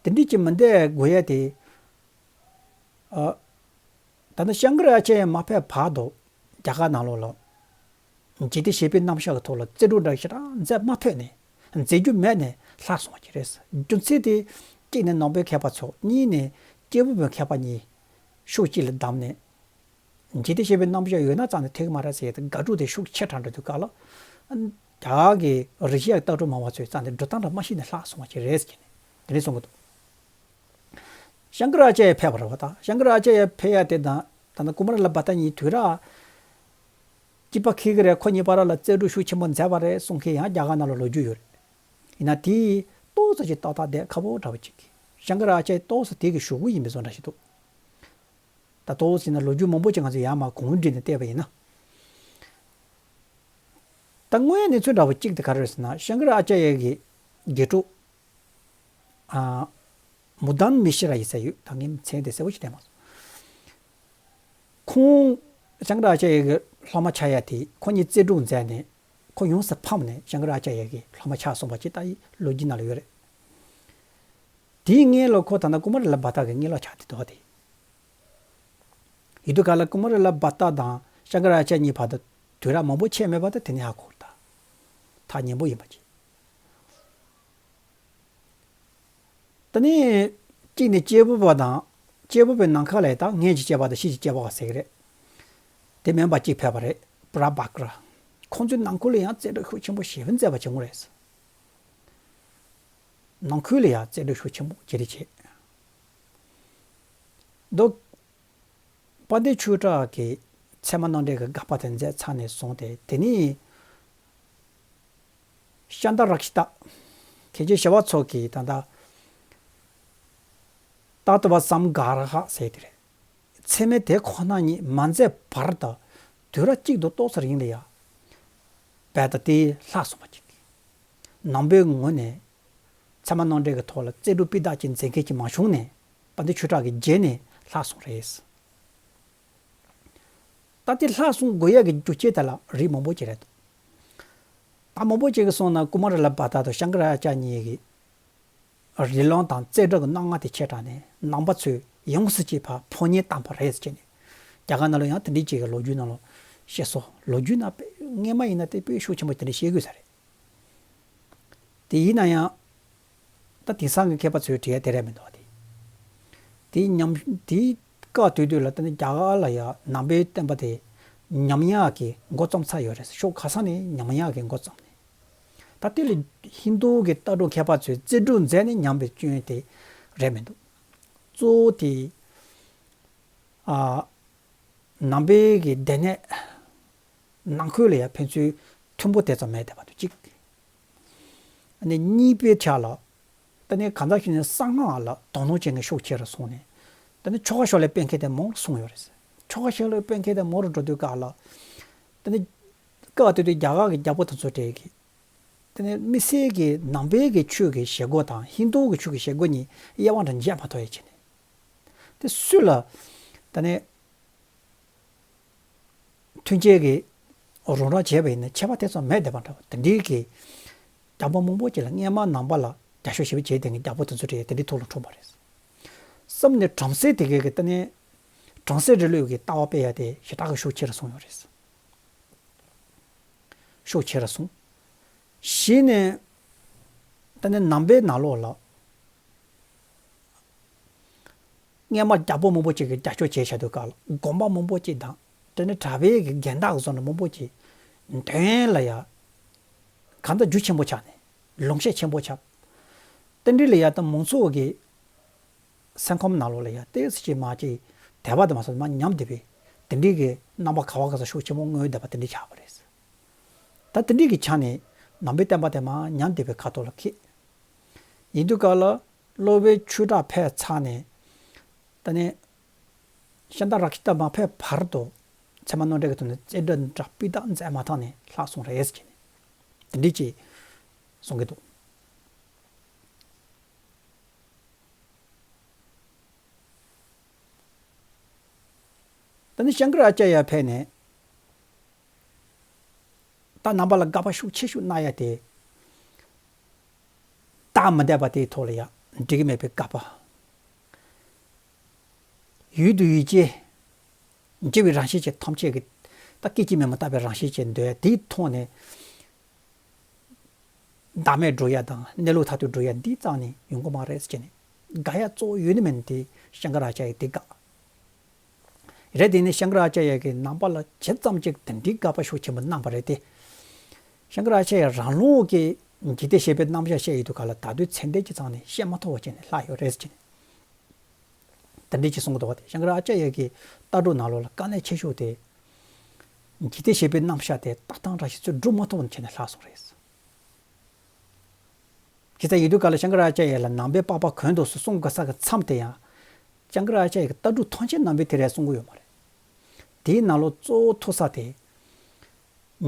དེ་འདྲ་ཅིག་མི་འདོད་དགོས་ཡ་དེ། ཨ། ད་ནི་ཤང་ཀ་ར་ཨ་ཅཱརྱ་མ་ཕེབས་བར་དུ་རྒྱ་གར་ནང་ལོགས་ལ་འཇིག་རྟེན་བྱེད་པོའི་རྣམ་གཞག་གི་ཐོག་ལ་རྩེད་འགྲོ་འདྲ་ཞེ་དྲག་མཛད་མ་ཕོད་ནས་མཛད་རྒྱུ་མེད་ནས་ལྷག་སོང་བ་ཅིག་རེད། རྒྱུ་མཚན་དེ་གཅིག་ནས་ནང་པའི་མཁས་པ་ཚོ་གཉིས་ནས་སྐྱེས་བུ་པའི་མཁས་པ་གཉིས་ཕྱོགས་གཅིག་ལ་བསྡམས་ནས། འཇིག་རྟེན་བྱེད་པོའི་རྣམ་གཞག་ཡོད་ན་རྩ་ནས་ཐེག་གི་མ་རེད་ཟེར་ཡས་དེ་དགག་སྒྲུབ་དེ་ཤུགས་ཆེ་དྲགས་འགྲོ་དུས་སྐབས་ལ། རྒྱ་གར་གྱི་རིག་གཞས་ཀྱི་ལྟ་གྲུབ་མང་བ་ཚོས་རྩ་ནས་འགྲོ་སྟངས་འདྲ་མ་ཤེས་ནས་ལྷག་སོང་བ་ཅིག་རེད་ཟེར་གྱི་ནས་དེ་འདྲ་གསུང་གི་འདུག་ཤང་ཀ་ར་ཨ་ཅཱརྱ་ཕེབས་པ་རེད་བ། ད་ཤང་ཀ་ར་ཨ་ཅཱརྱ་ཕེབས་ཡ་དེ་དང་ད་ནི་ཀུ་མ་རི་ལ་བྷ་ཏ་གཉིས་དུས་རབས་གཅིག་པ་འཁེལ་གི་རེད། ཁོ་གཉིས་བར་ལ་རྩེད་འགྲོ་ཤུགས་ཆེན་པོ་མཛད་པ་རེད་གསུང་མཁན་ཡང་རྒྱ་གར་ནང་ལ་ལོ་རྒྱུས་ཡོད་རེད། ཡིན་ན་དེ་ཏོག་ཙམ་ཅིག་ཏག་ཏག་བསྡད་ཁག་པོ་འདྲ་བོ་ཅིག་ཤང་ཀ་ར་ཨ་ཅཱརྱ་ཏོག་ཙམ་དེ་གི་ཞུ་སྒོ་ཡིན་པའི་བཟོ་འདྲ་ཞིག་འདུག་ད་ཏོག་ཙམ་ན་ལོ་རྒྱུས་མང་པོ་ཅིག་ང་ཚོས་ཡར་མར་གོང་བུ་བསྒྲིགས་ནས་བལྟས་པ་ཡིན་ན། ད་དངོས་ཡོད་གནས་ཚུལ་འདྲ་བོ་གཅིག་དེ་ག་རེ་རེད་ཟེར་ན་ཤང་ཀ་ར་ཨ་ཅཱརྱ་གི་དགེ་ཕྲུག་ཨ། མུ་དཱན་མི་ཤི་ར་ཡིན་ས་ཡོད། ད་ངས་མཚན་དེ་གསལ་པོ་ཞིག་བསྟན་མ་སོང་། ཁོང་ཤང་ཀ་ར་ཨ་ཅཱརྱ་གི་སློབ་མ་ཆགས་ཡ་དེ་ཁོ་གཉིས་རྩེད་འགྲོ་མཛད་ནས་ཁོ་ཡོངས་སུ་ཕམ་ནས་ཤང་ཀ་ར་ཨ་ཅཱརྱ་གི་སློབ་མ་ཆགས་སོང་བ་ཅིག་ད་ཡི་ལོ་རྒྱུས་ནང་ལ་ཡོད་རེད། དེའི་སྔོན་ལ་ཁོ་ད་ལྟ་ཀུ་མ་རི་ལ་བྷ་ཏ་གི་དངོས་ལོག་ཆགས་ཏེ་འདུག་སྟེ། ཡིན་དུས་ག་ལ་ཀུ་མ་རི་ལ་བྷ་ཏ་དང་ཤང་ཀ་ར་ཨ་ཅཱརྱ་གཉིས་བར་དུ་དུས་རབས་མང་པོ་ཕྱིན་མེད་པ་དེ་དེ་ནས་ཧ་གོ་རེད་ད། ཐག་ཉེ་པོ་ཡིན་པ་ཅིག་ད་ནི་གཅིག་ནི་སྐྱེས་བུ་པ་དང་སྐྱེས་བུ་པའི་ནང་ཁ་ལ་ད་སྔོན་གྱི་སྐྱེས་པ་དང་ཕྱིས་ཀྱི་སྐྱེས་པ་ཟེར་གི་རེད། དེ་མིན་པ་གཅིག་ཕེབས་པ་རེད། པྲ་བྷ་ཀྲ། ཁོང་ཚོའི་ནང་ཁུལ་ལ་ཡང་རྩེད་འགྲོ་ཤུགས་ཆེན་པོ་ཞེ་པོ་མཛད་པ་བྱུང་རེད། ནང་ཁུལ་ལ་ཡང་རྩེད་འགྲོ་ཤུགས་ཆེན་པོ་ཅིག་རེད་བྱས། མདོ། དཔལ་ལྡན་ཆོས་གྲགས་ཀྱིས་ཚད་མ་རྣམ་འགྲེལ་གྱི་དགག་པ་དེ་མཛད་ཚར་ནས་བཟུང་སྟེ་དེ་ནས་ ཤཱནྟ་རཀྵི་ཏ། མཁན་ཆེན་ཞི་བ་འཚོ་གིས་ད་ལྟ་ཏ་ཏ་བ་སམ་གྷ་ར་ཧ་ཟེར་དེ་རེད། ཚད་མེད་དེ་ཁོ་ན་ཉིད་མ་མཛད་བར་དུ་དུས་རབས་གཅིག་ཏུ་ཏོག་ཙམ་རིང་ལ་ཡ་བལ་དུ་དེ་ལྷག་སོང་བ་ཅིག་ནང་པའི་ངོས་ནས་ཚད་མ་ནོར་འགྲེལ་གྱི་ཐོག་ལ་རྩོད་སྒྲུབ་སྤུས་དག་ཅིག་མཛད་མཁན་ཅིག་མ་བྱུང་ནས་དཔལ་ལྡན་ཆོས་གྲགས་ཀྱི་རྗེས་ནས་ལྷག་སོང་རེད། ད་དེ་ལྷག་སོང་དགོས་ཡ་གི་རྒྱུ་རྐྱེན་དེ་ལ་རིགས་མང་པོ་ཅིག་རེད་འདུག་ད་མང་པོ་ཅིག་གིས་གསུངས་ན་ཀུ་མ་ར་ལ་བྷ་དྲ་དང་ཤང་ཀ་ར་ཨ་ཙརྱ་གཉིས་ཀྱི་རི་ལུང་དང་རྩོད་སྒྲུབ་ཀྱི་རྣམ་ལྔ་དེ་ཆེ་དྲགས་ནས་ནང་པ་ཚོས་ཡོངས་སུ་གཅིག་པ་ཕོ་ཉ་བཏང་པ་རེད་ཟེར་ནས། རྒྱ་གར་ནང་ལ་ཡང་དེ་འདྲའི་ཅིག་གི་ལོ་རྒྱུས་ནང་ལ་བཤད་སོང་། ལོ་རྒྱུས་ནང་དཔེ་སྔོན་མ་ཡིན་ན་དེ་དཔེ་ཤུགས་ཆེན་པོ་དེ་འདྲ་བཤད་དགོས་ས་རེད། དེ་ཡིན་ན་ཡང་། ད་དེང་སང་གི་མཁས་པ་ཚོས་བྲིས་ཡ་དེ་རེད་མི་འདུག་དེ། དེ་ཉམས་དེ་སྐབས་དུས་དུས་ལ་ད་ནི་རྒྱ་གར་ལ་ཡ་ནང་པའི་བསྟན་པ་དེ་ཉམས་ཡག་གི་འགོ་རྩོམ་ཚར་ཡོད་རེད། ཕྱོགས་ག་ས་ནས་ཉམས་ཡག་གི་འགོ་རྩོམ་ནས། ད་དེ་ལ་ཧིན་རྡུ་གི་ལྟ་གྲུབ་མཁས་པ་ཚོས་རྩོད་སྒྲུབ་མཛད་ནས་ཉམས་པའི་སྐྱོན་དེ་རེད་མི་འདུག་གཙོ་བོ་དེ། ཨ། ནང་པའི་གི་སྡེ་སྣོད་ནང་ཁུལ་ལ་ཡང་ཕན་ཚུན་མཐུན་པོ་དེ་ཙམ་མེད་བསྡད་པ་འདུག་གཅིག་ཨ་ནི་གཉིས་པའི་ཆ་ལ། ད་ནི་གང་ཟག་ཤིག་ནི་གསང་སྔགས་ལ་དོ་སྣང་བྱེད་མཁན་ཤུགས་ཆེ་རུ་སོང་ནས། ད་ནི་ཆོ་ག་ཕྱོགས་ལ་སྤེལ་མཁན་དེ་མང་རུ་སོང་ཡོད་རེད། ཆོ་ག་ཕྱོགས་ལ་སྤེལ་མཁན་དེ་མང་རུ་འགྲོ་དུས་སྐབས་ལ། ད་ནི་སྐབས་དེ་དུས་རྒྱ་གར་གྱི་རྒྱལ་པོ་དེ་ཚོ་གྲས་ཀྱིས། ད་ནི་དམིགས་བསལ་གྱི་ནང་པའི་གི་ཆོས་ཀྱི་བྱེད་སྒོ་དང་ཧིན་རྡུ་གི་ཆོས་ཀྱི་བྱེད་སྒོ་གཉིས་དབྱེ་བ་འདྲ་འབྱེད་མ་ཐུབ་ཡ་བྱས་ནས། དེ་སུ་ལ། ད་ནི། མཐུན་རྐྱེན་གྱི་རོགས་རམ་བྱས་པ་ཡིན་ན་ཁྱད་པར་དེ་ཙམ་མེད་བསྡད་པ་འདྲ་བ་དེ་འདྲའི་གི་རྒྱལ་པོ་མང་པོ་ཅིག་ལ་སྔས་མ་ནང་པ་ལ་རྒྱབ་སྐྱོར་ཞེ་པོ་བྱས་བསྡད་མཁན་རྒྱལ་པོ་དེ་ཚོ་གྲས་དེ་འདྲའི་ཐོག་ལ་འཁྲུངས་པ་རེད། གསུམ་ནས་བྲམ་ཟེ་དེ་གའི་གི་ད་ནི་བྲམ་ཟེ་རིགས་ལུགས་ཀྱི་ལྟ་བ་སྤེལ་ཡ་དེ་ཞེ་དྲག་གི་ཤུགས་ཆེ་རུ་སོང་ཡོད་རེད། ཤུགས་ཆེ་རུ་སོང་། བཞི་ནས་ད་ནི་ནང་པའི་ནང་ལོགས་ལ། སྔས་མ་རྒྱལ་པོ་མང་པོ་ཅིག་གིས་རྒྱབ་སྐྱོར་བྱས་བཞག་དུས་སྐབས་ལ་དགོན་པ་མང་པོ་ཅིག་དང་དེ་ནས་གྲྭ་པའི་གི་དགོན་བདག་བཟོ་འདྲ་མང་པོ་ཅིག་འདོན་ལ་ཡ་གང་ལྟར་རྒྱུ་ཆེན་པོ་ཆགས་ནས་ལུང་བཤད་ཆེན་པོ་ཆགས། དེ་འདྲ་ལ་ཡ་ད་མང་ཚོགས་ཀྱི་སེམས་ཁམས་ནང་ལོགས་ལ་ཡ་ཏོག་ཙམ་ཅིག་མ་ཅིག་དད་པ་དེ་མ་སོང་མ་ཉམས་བསྡད་པའི་དེ་འདྲའི་གི་རྣམ་པ་ག་བ་ག་ས་ཤུགས་ཆེན་པོ་མངོན་བསྡད་པ་དེ་འདྲ་ཆགས་པ་རེད། ད་དེ་འདྲའི་གི་ཆ་ནས་ནང་པའི་བསྟན་པ་དེ་མ་ཉམས་བསྡད་པའི་ཁ་ཐོག་ལ་འཁེལ། ཡིན་དུས་སྐབས་ལ། སློབ་དཔོན་ཆོས་གྲགས་ཕེབས་ཚར་ནས། ད་ནི། ཤཱནྟ་རཀྵི་ཏ་མ་ཕེབས་བར་དུ། ཚད་མ་ནོར་འགྲེལ་གྱི་ཐོག་ནས་རྩོད་སྒྲུབ་འདྲ་སྤུས་དག་མཛད་མ་ཐག་ནས་ལྷག་སོང་རེད་ཟེར་ནས། དེ་འདྲ་ཅིག་གསུང་གི་འདུག་ད་ནི་ཤང་ཀ་ར་ཨ་ཙརྱ་ཕེབས་ནས། ད་ནང་པ་ལ་དགག་པ་ཤུགས་ཆེ་ཤོས་གནང་ཡ་དེ། རྟགས་མི་འདེབས་པ་དེའི་ཐོག་ལ་ཡང་འགྲིག་གི་མེད་པའི་དགག་པ། ཡུལ་དུ་ཡུལ་ཅན། འཇིག་པའི་རང་བཞིན་ཅན་ཐམས་ཅད་ཀྱི། ད་སྐད་ཅིག་མའི་མི་རྟག་པའི་རང་བཞིན་ཅན་འདོད་ཡ་དེའི་ཐོག་ནས། བདག་མེད་སྒྲུབ་ཡ་དང་གནས་ལུགས་མཐར་ཐུག་སྒྲུབ་ཡ་འདི་རྩ་ནས་ཡོང་གི་མ་རེད་ཟེར་ནས་དགག་ཡ་གཙོ་བོ་ཡོད་ནི་མིན་དེ་ཤང་ཀ་ར་ཨ་ཙརྱ་དེ་དགག་རེད། དེ་ནི་ཤང་ཀ་ར་ཨ་ཙརྱ་གིས་ནང་པ་ལ་ཇི་ཙམ་ཅིག་དེ་འདྲའི་དགག་པ་ཤུགས་ཆེན་པོ་གནང་པ་རེད་དེ། ཤང་ཀ་ར་ཨ་ཙརྱ་རང་ལུགས་ཀྱི་འཇིག་རྟེན་བྱེད་པོའི་རྣམ་གཞག་བཤད་ཡོད་དུས་ག་ལ་ད་དུང་ཚད་ལྡན་གྱི་ཚང་ནས་བཤད་མ་ཐུབ་པ་བྱས་ནས་ལྷག་ཡོད་རེད་ཟེར་ནས། དེ་འདྲ་ཅིག་གསུང་གི་འདུག་བ། དེ་ཤང་ཀ་ར་ཨ་ཙརྱ་གི་ལྟ་གྲུབ་ནང་ལོགས་ལ་དཀའ་གནད་ཆེ་ཤོས་དེ། འཇིག་རྟེན་བྱེད་པོའི་རྣམ་གཞག་དེ་ལྟ་སྟངས་འདྲ་ཞིག་ཚུར་སྒྲུབ་མ་ཐུབ་པ་བྱས་ནས་ལྷག་སོང་རེད། ཇི་ལྟར་ཡིན་དུས་ག་ལ་ཤང་ཀ་ར་ཨ་ཙརྱ་ལ་ནང་པའི་པགས་པ་གོན་འདུག་སེ་གསུང་དགོས་ས་གི་མཚམས་དེ་ཡང་། ཤང་ཀ་ར་ཨ་ཙརྱ་གི་ལྟ་གྲུབ་ཐམས་ཅད་ནང་པའི་དེ་རེད་གསུང་གི་ཡོད་མ་རེད། དེའི་ནང་ལོགས་གཙོ་བོ་ཐུག་ས་དེ།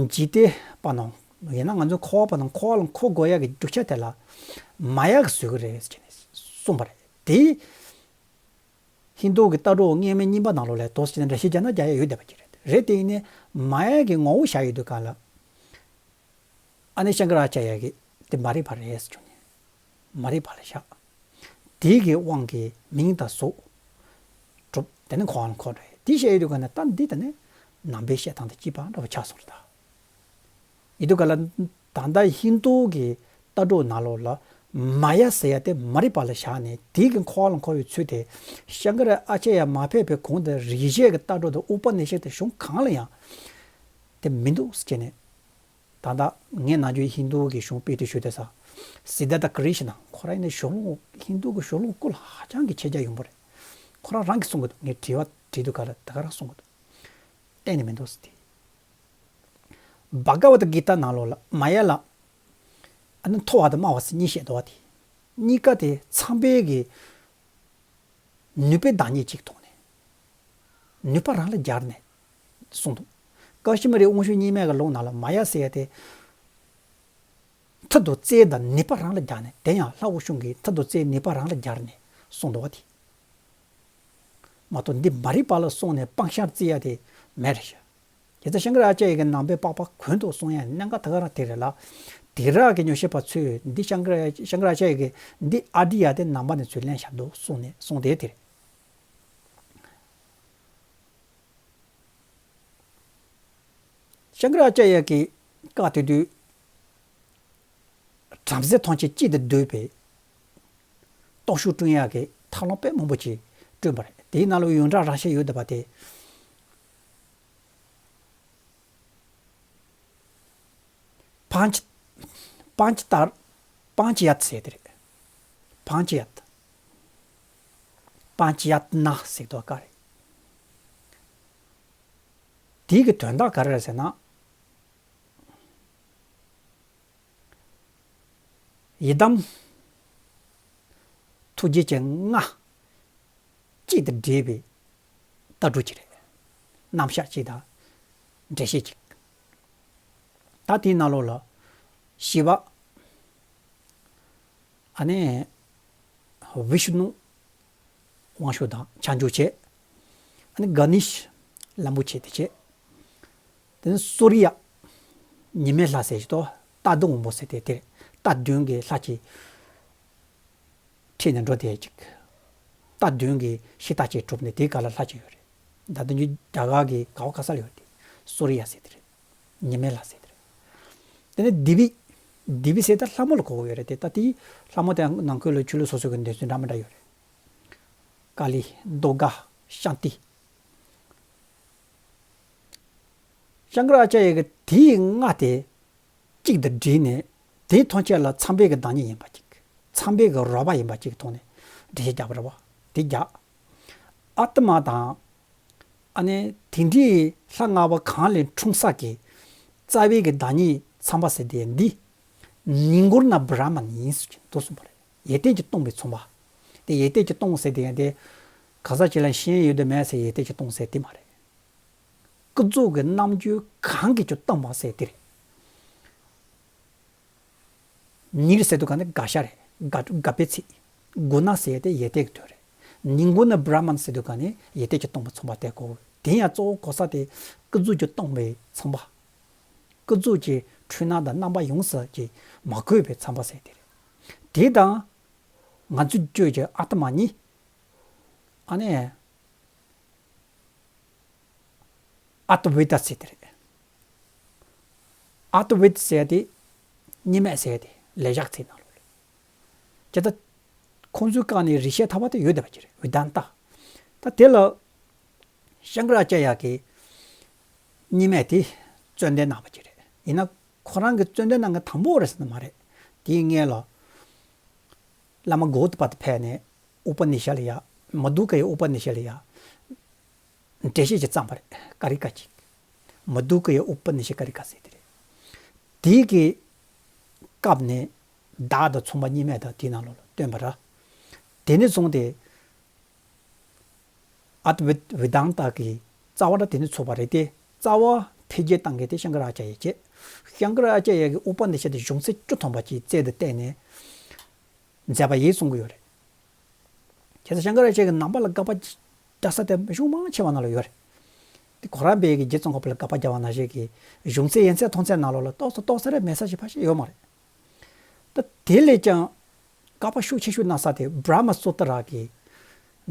འཇིག་རྟེན་པ་རྣམས། ཡིན་ན་ང་ཚོའི་འཁོར་བ་པ་རྣམས་འཁོར་བ་ལ་འཁོར་དགོས་ཡག་གི་རྒྱུ་ཆ་དེ་ལ། མ་ཡ་གིས་བཟོས་ཀྱི་རེད་ཟེར་ནས་གསུངས་པ་རེད་དེ། ཧིན་རྡུ་གི་ལྟ་གྲུབ་སྔོན་མའི་རྙིང་པ་ནང་ལོགས་ལ་དོགས་ཟོན་འགྲེལ་བཤད་རྒྱག་ན་རྒྱག་ཡ་ཡོད་བསྡད་པ་ཅིག་རེད། རེད་དེ་ཡིན་ནའི་མ་ཡ་གི་ངོ་བོ་བཞག་ཡོད་དུས་ག་ལ། ཨ་ནི་ཤང་ཀ་ར་ཨ་ཙརྱ་གིས་དེ་མ་རིག་པ་རེད་ཟེར་བྱུང་ནས། མ་རིག་པ་ལ་བཞག་དེའི་གི་དབང་གིས་མིང་དང་གཟུགས་གྲུབ། དེ་ནི་འཁོར་བ་ལ་འཁོར་འགྲོ་ཡ་དེ་བཤད་ཡོད་དུས་ག་ལ་ད་འདི་ད་ནི་ནང་པའི་བཤད་སྟངས་དང་གཅིག་པ་འདྲ་བོ་ཆགས་སོང་རེད་ད། ཡིན་དུས་ག་ལ་ད་ལྟ་ཧིན་རྡུ་གི་ལྟ་གྲུབ་ནང་ལོགས་ལ་མ་ཡ་ཟེར་ཡ་དེ་མ་རིག་པ་ལ་བཞག་ནས་དེའི་གི་འཁོར་བ་ལ་འཁོར་བའི་ཚུལ་དེ་ཤང་ཀ་ར་ཨ་ཙརྱ་མ་ཕེབས་པའི་གོང་དུ་རིག་བྱེད་ཀྱི་ལྟ་གྲུབ་དང་ཨུ་པ་ནི་ཤད་དེ་གཞུང་གང་ལ་ཡང་དེ་མི་འདུག་ཟེར་ནས། ད་ལྟ་ངས་ནམ་རྒྱུན་ཧིན་རྡུ་གི་གཞུང་དཔེ་དེ་ཞུ་དེ་ས། སིདྡྷཱརྠ་ཀི་རི་ཤ་ན་ཁོ་རང་ཡིན་ན་ཞོགས་ལུང་ཧིན་རྡུ་གི་ཞོགས་ལུང་སྐོར་ལ་ཧ་ཅང་གི་ཁྱད་རྒྱ་ཡོན་པོ་རེད། ཁོ་རང་རང་གིས་གསུང་གི་འདུག་ངས་དྲི་བ་དྲིས་དུས་ག་ལ་ད་ག་རང་གསུང་གི་འདུག་གཏན་ནས་མི་འདུག་ཟེར་ཏེ། བྷ་ག་ཝད་གི་ཏཱ་ནང་ལོགས་ལ་མ་ཡ་ལ། ཨ་ནི་མཐོ་བ་དང་དམའ་བ་ཟེར་གཉིས་བཤད་འདུག་བ། དེ་གཉིས་ཀ་དེ་ཚངས་པའི་གི་ནུས་པའི་བདག་ཉིད་ཅིག་མཐོང་ནས། ནུས་པ་རང་ལ་སྦྱར་ནས་གསུངས་འདུག། ཀ་ཤི་མིར་དབང་ཕྱུག་རྙིང་མའི་གི་ལུང་ནང་ལ་མ་ཡ་ཟེར་ཡ་དེ། མཐུ་དང་རྩལ་དང་ནུས་པ་རང་ལ་སྦྱར་ནས། དེ་ཡང་ལྷ་དབང་ཕྱུག་གི་མཐུ་དང་རྩལ་ནུས་པ་རང་ལ་སྦྱར་ནས་གསུངས་འདུག་བ། དེ་མ་གཏོགས་འདི་མ་རིག་པ་ལ་སོང་ནས་སྤང་བྱར་བརྩི་ཡ་དེ་མེད་རེད་ཤག། དེ་ལྟར་ཤངྐ་ར་ཨཱ་ཙཱརྱ་གི་ནང་པའི་པགས་པ་གོང་དུ་གསུང་ཡ་གནད་འགག་ད་ག་རང་དེ་རེད་ལ། དེ་ར་གི་ཉམས་ཞིབ་པ་ཚོས་འདི་ཤངྐ་ར་ཤངྐ་ར་ཨཱ་ཙཱརྱ་གི་འདི་ཨ་ཏྲེ་ཡ་དེ་ནང་པ་ནས་ཚུར་ལེན་བཞག་འདུག་གསུངས་ནས་གསུངས་དེ་དེ་རེད། ཤངྐ་ར་ཨཱ་ཙཱརྱ་གི་བཀའ་དེ་དུས་བྲམ་ཟེ་ཐམས་ཅད་གཅིག་ཏུ་བསྡུས་པའི་སྟོབས་ཤུགས་བསྐྲུན་ཡག་གི་ཐབས་ལམ་དཔེ་མང་པོ་ཅིག་བསྐྲུན་པ་རེད། དེའི་ནང་ལ་ཡོངས་གྲགས་རང་བཞིན་ཡོད་བསྡད་པ་དེ། པཉྩ་པཉྩ་ཏར་པཉྩ་ཡ་ཏ་ཟེར་དེ་རེད། པཉྩ་ཡ་ཏ། པཉྩ་ཡ་ཏ་ན་ཟེར་དོ་ཀ་རེད། དེའི་གི་དོན་དག་ག་རེ་རེད་ཟེར་ན། ཡི་དམ་ཐུགས་རྗེ་ཅན་ལྔ་གཅིག་ཏུ་འདྲེས་པའི་ལྟ་གྲུབ་ཅིག་རེད། རྣམ་གཞག་ཅིག་དང་འགྲེལ་བཤད་ཅིག། ད་དེའི་ནང་ལོགས་ལ་ཤི་བ། ཨ་ནི་བི་ཤུ་ནུ་དབང་ཕྱུག་དང་བྱང་ཆུབ་ཆེ། ཨ་ནི་ག་ནེ་ཤ་ལམ་པོ་ཆེ་དེ་ཆེ། དེ་ནི་སུ་རི་ཡ། ཉི་མའི་ལྷ་ཟེར་ཞིག་ཏོ། རྟ་བདུན་འོང་པོ་ཟེར་དེ་དེར་རྟ་བདུན་གྱི་ལྷ་ཅིག་ཁྲིད་ནས་འགྲོ་དེ་ཅིག། རྟ་བདུན་གྱི་ཤི་རྟ་ཅིག་གྲུབ་ནས་དེའི་སྐབས་ལ་ལྷ་ཅིག་ཡོད་རེད། ད་དུང་རྒྱ་གར་གྱི་ག་བ་ག་ས་ལ་ཡོད་དེ། སུ་རི་ཡ་ཟེར་དེ་རེད། ཉི་མའི་ལྷ་ཟེར་དེ་རེད། དེ་ནས་དི་བི། དི་བི་ཟེར་ད་ལྷ་མོ་ལ་གོ་གི་ཡོད་རེད་དེ། ད་དེའི་ལྷ་མོ་དེ་ནང་ཁུལ་ལ་ཆོས་ལུགས་སོ་སོ་གི་འདོད་ཚུལ་འདྲ་མི་འདྲ་ཡོད་རེད། ཀ་ལི། དུརྒ། ཤཱནྟི། ཤངྐ་ར་ཨཱ་ཙཱརྱ་གིས་དེའི་ལྔ་དེ་གཅིག་ཏུ་བསྒྲིལ་ནས། དེའི་ཐམས་ཅད་ལ་ཚངས་པའི་གི་བདག་ཉིད་ཡིན་པ་ཅིག། ཚངས་པའི་གི་རོལ་པ་ཡིན་པ་ཅིག་མཐོང་ནས་འགྲེལ་བཤད་རྒྱག་པ་རེད་བ། དེ་རྒྱག། ཨཱཏྨ་དང་། ཨ་ནི་དེ་འདྲའི་ལྷ་ལྔ་པོ་གང་ལས་འཁྲུངས་ས་གི་རྩ་བའི་གི་བདག་ཉིད་ཚངས་པ་ཟེར་དེ་འདི། ནི་གུ་ཎ་བྲཱ་མ་ཎ་ཡིན་ཟེར་གྱི་འདུག་གསུངས་པ་རེད། ཡོན་ཏན་གྱིས་སྟོང་པའི་ཚངས་པ། དེ་ཡོན་ཏན་གྱིས་སྟོང་ཟེར་དེ་ཡང་དེ། ག་ས་ཅིག་ལ་ཤེས་ཡོན་ཡོད་དེ་མེད་ཟེར་ཡོན་ཏན་གྱིས་སྟོང་ཟེར་དེ་མ་རེད། ཀུན་རྫོབ་ཀྱི་རྣམ་འགྱུར་གང་གིས་ཀྱང་སྟོང་པ་ཟེར་དེ་རེད། ནི་ཟེར་དུས་ག་ནི་དགག་བྱ་རེད། དགག་དགག་པའི་ཚིག། གུ་ཎ་ཟེར་དེ་ཡོན་ཏན་གྱི་དོན་རེད། ནི་གུ་ཎ་བྲཱ་མ་ཎ་ཟེར་དུས་ག་ནི་ཡོན་ཏན་གྱིས་སྟོང་པའི་ཚངས་པ་དེ་གོ། དེ་ཡང་གཙོ་བོ་གོ་ས་དེ་ཀུན་རྫོབ་ཀྱིས་སྟོང་པའི་ཚངས་པ། ཀུན་རྫོབ་ཀྱི་འཁྲུལ་སྣང་དང་རྣམ་པ་ཡོངས་སུ་ཀྱི་མ་གོས་པའི་ཚངས་པ་ཟེར་དེ་རེད། དེ་དང་ང་ཚོའི་ཆོས་ཀྱི་ཨཱཏྨ་གཉིས། ཨ་ནི། ཨ་ཏི་བི་ཏ་ཟེར་དེ་རེད། ཨ་ཏི་བི་ཏ་ཟེར་དེ། གཉིས་མེད་ཟེར་དེ་ལེགས་བཤད་ཚིག་ནང་ལོགས་རེད། ཇི་ལྟར། ཁོང་ཚོའི་བཀའ་ནི་རིགས་ཤེས་ཐར་པ་དེ་ཡོད་བསྡད་པ་ཅིག་རེད། བི་དཱན་ཏ། ད་དེ་ལ་ཤངྐ་ར་ཨཱ་ཙཱརྱ་གིས་གཉིས་མེད་དེ་རྩོད་འདོན་གནང་བ་ཅིག་རེད། ཡིན་ན་ཁོ་རང་གི་རྩོད་འདོན་གནང་མཁན་དང་པོ་རེད་ཟེར་ན་མ་རེད། དེའི་སྔོན་ལ་བླ་མ་གོ་ཏ་པ་དེ་ཕེབས་ནས་ཨུ་པ་ནི་ཤད་ལ་ཡ། མ་ཌུ་ཀ་ཡི་ཨུ་པ་ནི་ཤད་ལ་ཡ། འགྲེལ་བཤད་ཅིག་བརྩམས་པ་རེད། ཀ་རི་ཀ་ཅིག། མ་ཌུ་ཀ་ཡི་ཨུ་པ་ནི་ཤད་ཀ་རི་ཀ་ཟེར་དེ་རེད། དེའི་གི་སྐབས་ནས་བདག་དང་མཚུངས་པ་གཉིས་མེད་དང་དེའི་ནང་ལོགས་ལ་སྟོན་པ་ར། དེ་ནས་བཟུང་སྟེ་ཨ་ཏི་བི་བི་དཱན་ཏ་གི་རྩ་བ་ར་དེ་ནས་ཚུགས་པ་རེད་དེ། རྩ་བ་འཕེལ་རྒྱས་གཏང་མཁན་དེ་ཤངྐ་ར་ཨཱ་ཙཱརྱ་བྱས། ཤངྐ་ར་ཨཱ་ཙཱརྱ་གི་ཨུ་པ་ནི་ཤད་དེ་གཞུང་ཚན་བཅུ་ཐམ་པ་ཅིག་རྩལ་དུ་བཏོན་ནས་མཛད་པ་ཡིན་གསུང་གི་ཡོད་རེད། བྱས་ཙང་ཤངྐ་ར་ཨཱ་ཙཱརྱ་གི་ནང་པ་ལ་དགག་པ་འདྲ་ས་དེ་གཞུང་མང་ཆེ་བ་ནང་ལ་ཡོད་རེད། དེ་ཁོ་རང་པའི་གི་རྗེ་ཙོང་ཁ་པ་ལ་དགག་པ་རྒྱག་པ་ནང་བཞིན་གྱི་གཞུང་ཚན་ཡིག་ཚད་མཐོང་ཚད་ནང་ལོགས་ལ་ཏོག་ཙམ་ཏོག་ཙམ་རེ་མེད་ས་ཞིག་ཕལ་ཆེར་ཡོད་མ་རེད། ད་དེ་ལས་ཀྱང་དགག་པ་ཤུགས་ཆེ་ཤོས་གནང་ས་དེ་བྲཱ་མ་སུ་ཏྲ་གི་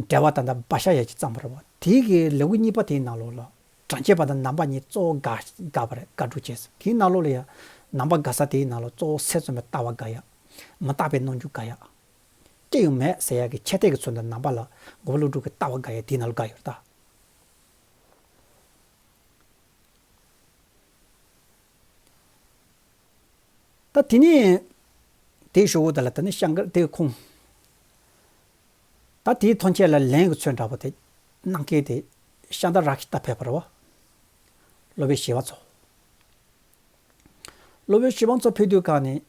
འགྲེལ་པ་དང་ད་བྷ་ཤ་ཡ་ཅིག་བརྩམས་པ་རེད་བ། དེའི་གི་ལེའུ་གཉིས་པ་དེའི་ནང་ལོགས་ལ། དྲན་ཤེས་པ་དང་རྣམ་པ་གཉིས་གཙོ་བོ་དགག་དགག་པ་རེད། དགག་སྒྲུབ་བྱས་སོང་། དེའི་ནང་ལོགས་ལ་ཡང་རྣམ་པ་དགག་ས་དེའི་ནང་ལོགས་གཙོ་བོ་སེམས་ཙམ་པའི་ལྟ་བ་དགག་ཡ། མི་རྟག་པའི་རྣམ་འགྱུར་དགག་ཡ། ཅི་ཡང་མེད་ཟེར་ཡ་གི་ཁྱབ་གདལ་གྱི་ཚུལ་དུ་རྣམ་པ་ལ་མགོན་པོ་ཀླུ་སྒྲུབ་ཀྱི་ལྟ་བ་དགག་ཡ་དེའི་ནང་ལ་དགག་ཡོད་རེད་ད། ད་དེ་ནས་དེའི་ཞོར་དེ་ལ་དེ་ནས་ཤངྐ་ར་དེའི་ཁོང་། ད་དེའི་ཐམས་ཅད་ལ་ལན་གྱི་ཚུལ་འདྲ་པོ་དེ་གནང་མཁན་དེ་ཤཱནྟ་རཀྵི་ཏ་ཕེབས་པ་རེད་བ། སློབ་དཔོན་ཞི་བ་འཚོ། སློབ་དཔོན་ཞི་བ་འཚོ་ཕེབས་དུས་གང་ནས་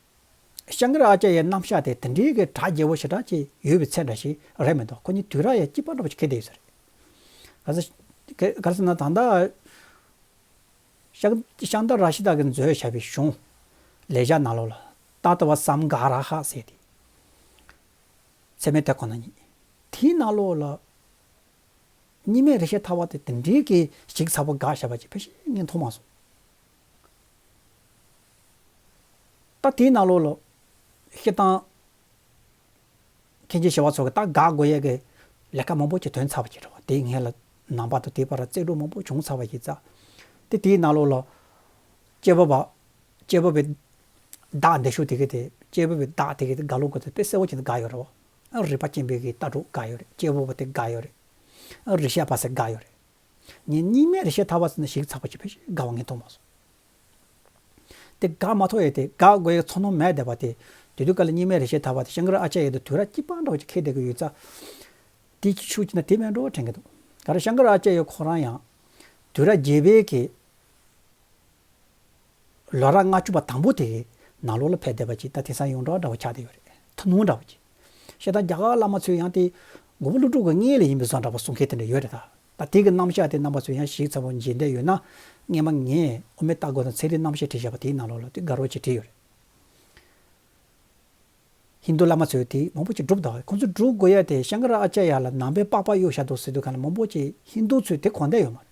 ཤང་ཀར་ཨཱ་ཙཱརྱ་ཡའི་རྣམ་གཞག་དེ་དེ་འདྲའི་གི་གྲགས་རྒྱས་པོ་ཞེ་དྲག་ཅིག་ཡོད་པའི་ཚད་འདྲ་ཞིག་རེད་མི་འདུག་ཁོ་གཉིས་དུས་རབས་ཡང་གཅིག་པ་འདྲ་པོ་ཅིག་འཁེལ་བསྡད་ཡོད་ས་རེད། ག་ཚོད་ག་རེ་ཟེར་ན་ད་ལྟ་ཤང་ཤང་ཏ་ར་ཤི་ཏ་གིས་མཛོད་བཞག་པའི་གཞུང་ལེགས་སྦྱར་ནང་ལོགས་ལ་ཏ་ཏ་བ་སམ་གྷ་ར་ཧ་ཟེར་ཏེ། ཚད་མའི་དེབ་ཁོ་ན་ཉིད། དེའི་ནང་ལོགས་ལ་གཉིས་མེད་རིགས་ཤེས་ཐར་པ་དེ་དེ་འདྲའི་གི་ཞིབ་ཚགས་པོ་དགག་བཞག་པ་ཅིག་ཕལ་ཆེར་ངས་མཐོང་མ་སོང་། ད་དེའི་ནང་ལོགས་ལ་སྤྱིར་བཏང་མཁན་ཆེན་ཞི་བ་འཚོ་གིས་ད་དགག་དགོས་ཡས་ཀྱི་ལས་ཀ་མང་པོ་ཅིག་ཐོན་ཚར་བ་ཅིག་རེད་བ། དེའི་སྔོན་ལ་ནང་པ་དང་དེའི་བར་རྩོད་གྲུབ་མང་པོ་བྱུང་ཚར་བ་ཡིན་ཙང་། དེ་དེའི་ནང་ལོགས་ལ་དཔྱད་པ་བ་དཔྱད་པ་བའི་བདག་འདི་ཤོག་དེ་གི་དེ་དཔྱད་པ་བའི་བདག་དེ་གི་དེ་དགག་ལུགས་གི་དེ་དཔེ་གསལ་བོ་ཅིག་དགག་ཡོད་རེད་བ། རིགས་པ་ཅན་པའི་གི་ལྟ་གྲུབ་དགག་ཡོད་རེད། དཔྱད་པ་བ་དེ་དགག་ཡོད་རེད། རིགས་ཤེས་པ་ཟེར་དགག་ཡོད་རེད། ངས་གཉིས་མེད་རིགས་ཤེས་ཐར་པ་ཟེར་ན་ཞིབ་ཚགས་པོ་ཅིག་ཕལ་ཆེར་དགག་པ་ངས་མཐོང་མ་སོང་། དེ་དགག་མ་ཐུབ་ཡས་དེ་དགག་དགོས་ཡས་ཚོར་སྣང་མེད་བསྡད་པ་དེ། དེ་དུས་སྐབས་ལ་གཉིས་མེད་རིགས་ཤེས་ཐར་པ་དེ་ཤང་ཀར་ཨཱ་ཙཱརྱ་ཡ་དང་དུས་རབས་གཅིག་པ་འདྲ་བོ་ཅིག་འཁེལ་བསྡད་ཀྱི་ཡོད་ཙང་། དེ་ཅིག་ཤུགས་ཀྱིས་ན་དེ་མིན་འགྲོ་དྲན་གྱི་འདུག་ག་རེ་ཤང་ཀར་ཨཱ་ཙཱརྱ་ཡ་ཁོ་རང་ཡང་དུས་རབས་བརྒྱད་པའི་གི་ལོ་རབས་ལྔ་བཅུ་པ་དང་པོ་དེ་གི་ནང་ལོགས་ལ་ཕེབས་བསྡད་པ་ཅིག་ད་དེང་སང་ཡོངས་གྲགས་འདྲ་བོ་ཆགས་བསྡད་ཡོད་རེད། ཐུན་མོང་འདྲ་བོ་ཅིག་བྱས་ཙང་རྒྱ་གར་བླ་མ་ཚོས་ཡང་དེ་མགོན་པོ་ཀླུ་སྒྲུབ་ཀྱི་སྔོན་ལ་ཡིན་པའི་བཟོ་འདྲ་པོ་གསུང་མཁན་དེ་འདྲ་ཡོད་རེད་ད། ད་དེ་གི་རྣམ་གཞག་དེ་རྣམ་པ་ཚོས་ཡང་ཞིབ་ཚགས་པོ་མཇལ་འདོད་ཡོད་ན། སྔོན་མ་ངས་དབུ་མའི་ལྟ་སྒོ་དང་ཚན་རིག་རྣམ་བཤད་བྲིས་བཞག་པ་དེའི་ནང་ལོགས་ལ་དེ་དགའ་རབ་ཅིག་བྲིས་ཡོད་རེད། ཧིན་རྡུ་བླ་མ་ཚོས་དེ་མང་པོ་ཅིག་སྒྲུབ་དང་། ཁོང་ཚོས་སྒྲུབ་དགོས་ཡ་དེ་ཤང་ཀར་ཨཱ་ཙཱརྱ་ལ་ནང་པའི་པགས་པ་གཡུག་བཞག་འདུག་ཟེར་དུས་གང་ལ་མང་པོ་ཅིག་ཧིན་རྡུ་ཚོས་དེ་གོ་འདོད་ཡོད་མ་རེད།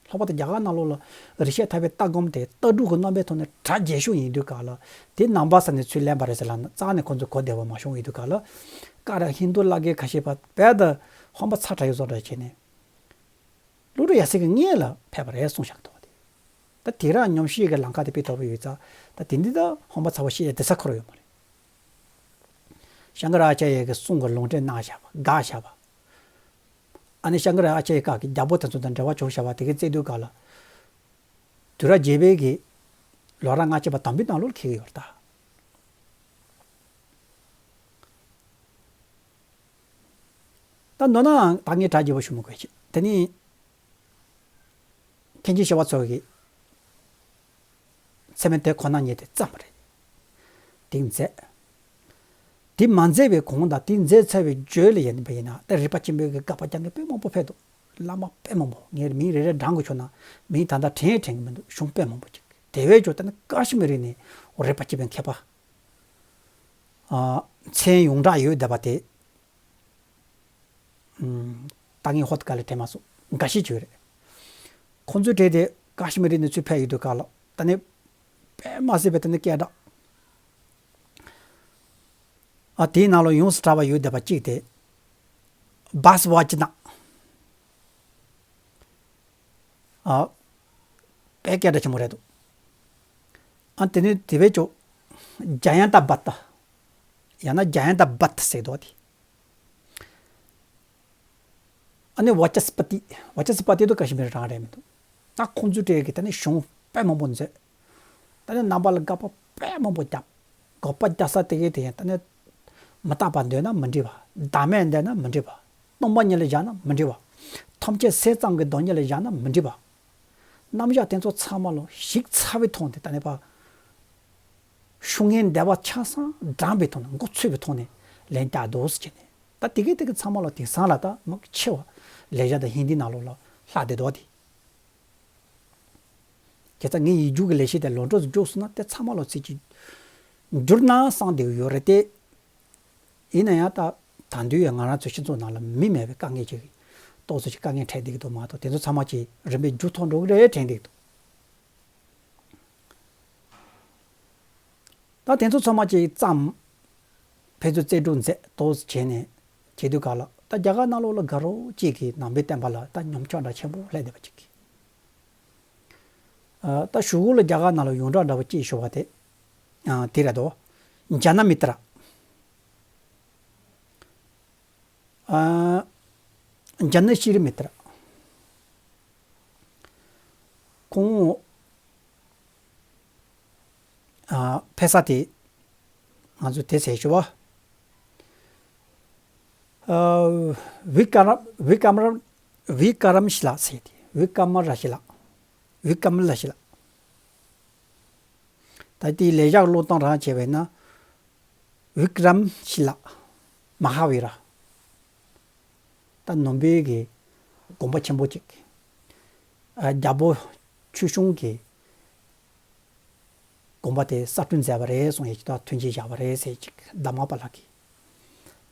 ལྷག་པར་དུ་རྒྱ་གར་ནང་ལོགས་ལ་རིགས་ཤེས་ཐར་པའི་ལྟ་སྒོམ་དེ་ལྟ་གྲུབ་ཀྱི་རྣམ་པའི་ཐོག་ནས་གྲགས་རྒྱས་ཤོས་ཡིན་དུས་ག་ལ། དེ་ནང་པ་ས་ནས་ཚུར་ལེན་པ་རེད་ཟེར་ལབ་ན་རྩ་ནས་ཁོང་ཚོས་གོ་བདེ་བ་མ་བྱུང་། ཡིན་དུས་ག་ལ་ཀ་ར་ཧིན་རྡུ་བླ་དགེ་ཁ་ཤས་པ་རྦད་དེ་ཧམ་པ་ཚ་དྲགས་ཡོད་བཟོ་འདྲ་བྱས་ནས། བློ་གྲོས་ཡ་སེ་གི་སྔོན་ལ་ཕེབས་པ་རེད་གསུངས་བཞག་འདུག་བ་དེ། ད་དེ་རང་ཉམས་ཞིབ་ཀྱི་ལམ་ཁ་དེ་དཔེ་དོག་པོ་ཡོད་ཙང་། ད་དེ་འདི་ད་ཧམ་པ་ཚ་བོ་ཤེས་ཡ་དེ་ས་ཁོ་ར་ཡོད་མ་རེད། ཤང་ཀར་ཨཱ་ཙཱརྱ་ཡ་གི་གསུང་གི་ལུང་འདྲེན་གནང་བཞག་པ་དགག་བཞག་པ། ཨ་ནི་ཤང་ཀར་ཨཱ་ཙཱརྱ་ཡ་ཀ་གི་རྒྱལ་པོ་དེ་ཚོ་དང་འབྲེལ་བ་བྱུང་བཞག་པ་དེ་གའི་བརྩད་དུས་ག་ལ། དུས་རབས་བརྒྱད་པའི་གི་ལོ་རབས་ལྔ་བཅུ་པ་དང་པོའི་ནང་ལོགས་ལ་འཁེལ་གི་ཡོད་རེད་ད། ད་མདོར་ན་ད་ངས་གྲ་རྒྱས་པོ་ཞུ་མི་དགོས་ཀྱི། དེ་ནི་མཁན་ཆེན་ཞི་བ་འཚོ་གི་ཚད་མའི་དེབ་ཁོ་ན་ཉིད་དེ་བརྩམས་པ་རེད། དེ་མཛད། དེ་མ་མཛད་པའི་གོང་དང་དེ་མཛད་ཚར་བའི་རྗེས་ལ་ཡིན་པ་ཡིན་ན་ད་རིག་པ་ཆེན་པོའི་གི་དགག་པ་རྒྱག་མཁན་དཔེ་མང་པོ་ཕེབས་འདུག་བླ་མ་དཔེ་མང་པོ། ངས་མིང་རེ་རེ་བགྲང་དགོས་བྱུང་ན་མིང་ད་ལྟ་དྲན་དྲན་གི་མི་འདུག་གཞུང་དཔེ་མང་པོ་ཅིག་དེ་བས་ཀྱང་ད་ནི་ཀ་ཤི་མི་རི་ནས་རིག་པ་ཆེན་པོའི་མཁས་པ། ཨ། མཚན་ཡོངས་གྲགས་ཡོད་བསྡད་པ་དེ། ཨུམ། ད་ངས་ཧོད་ག་ལ་དྲན་མ་སོང་། འགའ་ཤས་ཅིག་ཡོད་རེད། ཁོང་ཚོའི་གྲས་དེ་ཀ་ཤི་མི་རི་ནས་ཚུར་ཕེབས་ཡོད་དུས་ག་ལ་ད་ནི་དཔེ་མ་སྲིད་པའི་ད་ནི་སྐད་གྲགས། ཨ། དེའི་ནང་ལ་ཡོངས་སུ་གྲགས་པ་ཡོད་བསྡད་པ་གཅིག་དེ་བཱས་ཝ་ཅི་ན། ཨ། དཔེ་སྐད་གྲགས་ཆེན་པོ་རེད་འདུག་ཨ། དེ་ནི་དེ་བས་ཀྱང་ཇ་ཡན་ཏ་བཏྟ། ཡང་ན་ཇ་ཡན་ཏ་བཏྟ་ཟེར་འདུག་དེ། ཨ་ནི་ཝ་ཅ་སི་པ་ཏི། ཝ་ཅ་སི་པ་ཏི་དུ་ཀ་ཤི་མིར་རང་རེད་མི་འདུག་ད་ཁོང་ཚོའི་གྲས་ཀྱིས་ད་ནི་གཞུང་དཔེ་མང་པོ་མཛད། ད་ནི་ནང་པ་ལ་དགག་པ་དཔེ་མང་པོ་བརྒྱབ། དགག་པ་རྒྱག་ས་དེ་གའི་དེ་ཡང་ད་ནི་མི་རྟག་པ་འདོད་ན་མི་འགྲིག་པ། བདག་མེད་འདོད་ན་མི་འགྲིག་པ། སྟོང་པ་ཉིད་ལ་བཞག་ན་མི་འགྲིག་པ། ཐམས་ཅད་སེམས་ཙམ་གྱི་བདག་ཉིད་ལ་བཞག་ན་མི་འགྲིག་པ། རྣམ་གཞག་དེ་ཚོ་ཚང་མ་ལ་ཞིབ་ཚགས་པའི་ཐོག་ནས་ད་ནི་པ། ཤུགས་ངན་འདས་པ་ཆ་ཚང་བགྲངས་པའི་ཐོག་ནས་མགོ་ཚོས་པའི་ཐོག་ནས་ལན་བརྒྱབ་འདུག་ཟེར་བྱས་ནས། ད་དེ་གའི་དེ་གའི་ཚང་མ་ལ་དེང་སང་ལ་ད་མི་ཆེ་བ་ལེགས་སྦྱར་དང་ཧིན་དི་ནང་ལོགས་ལ་ལྷག་བསྡད་འདུག་དེ། དེ་ལྟར་ངའི་ཡིག་རྒྱུགས་ཀྱི་ལས་གཞི་དེ་ལོ་འགྲོ་རྒྱུགས་སོང་ན་དེ་ཚང་མ་ལ་ཚིག་གཅིག་བསྒྱུར་ན་བསམ་བསྡད་ཡོད་རེད་དེ། ཡིན་ན་ཡང་ད་ད་དུང་ཡང་ང་རང་ཚོའི་སྤྱི་ཚོགས་ནང་ལ་མི་མེད་པའི་དཀའ་ངལ་ཅིག་ཏོག་ཙམ་ཅིག་དཀའ་ངལ་འཕྲད་བསྡད་ཀྱི་འདུག་མ་གཏོགས་དེ་ཚོ་ཚང་མ་ཅིག་རིམ་པས་རྒྱུགས་ཐུབ་འགྲོ་གི་རེད་དྲན་བསྡད་ཀྱི་འདུག་ད་དེ་ཚོ་ཚང་མ་ཅིག་བརྩམས། ཕན་ཚུན་རྩོད་སྒྲུབ་མཛད་ཏོག་ཙམ་བྱས་ནས་བྱེད་དུས་ག་ལ་ད་རྒྱ་གར་ནང་ལོགས་ལ་དགའ་རབ་ཅིག་གིས་ནང་པའི་བསྟན་པ་ལ་ད་ཉམས་ཆག་འདྲ་ཆེན་པོ་སླེབས་བསྡད་པ་ཅིག་ཨ། ད་གཞུག་གུ་ལ་རྒྱ་གར་ནང་ལ་ཡོངས་གྲགས་འདྲ་བོ་ཅིག་ཞུ་བ་དེ། ཨ། དེ་རེད་དོ། ཇ་ན་མི་ཏྲ། ཨ། ཇ་ན་ཤི་རི་མི་ཏྲ། ཁོང་། ཨ། ཕེབས་ས་དེ། ང་ཚོ་དེ་ཟེར་ཞུ་བ། ཨ། བི་ཀ་རམ། བི་ཀ་རམ། བི་ཀ་རམ་ཤི་ལ་ཟེར་ཏེ། བི་ཀ་མ་ར་ཤི་ལ། བི་ཀ་མ་ལ་ཤི་ལ། ད་ལྟའི་ལེགས་སྦྱར་ཀློག་སྟངས་རང་བྱས་པས་ན། བི་ཀྲམ་ཤི་ལ་མ་ཧཱ་བི་ར། ད་ནོ་བྷེལ་གྱི་དགོངས་པ་ཆེན་པོ་གཅིག་ཨ། རྒྱལ་པོ་ཆོས་སྐྱོང་གི་དགོངས་པ་དེ་གསར་སྐྲུན་མཛད་པ་རེད་གསུངས་ཡས་ཀྱི་ད་མཐུན་རྐྱེན་བཞག་པ་རེད་ཟེར་ཅིག་གདམས་ངག་པ་ལགས་ཀྱིས།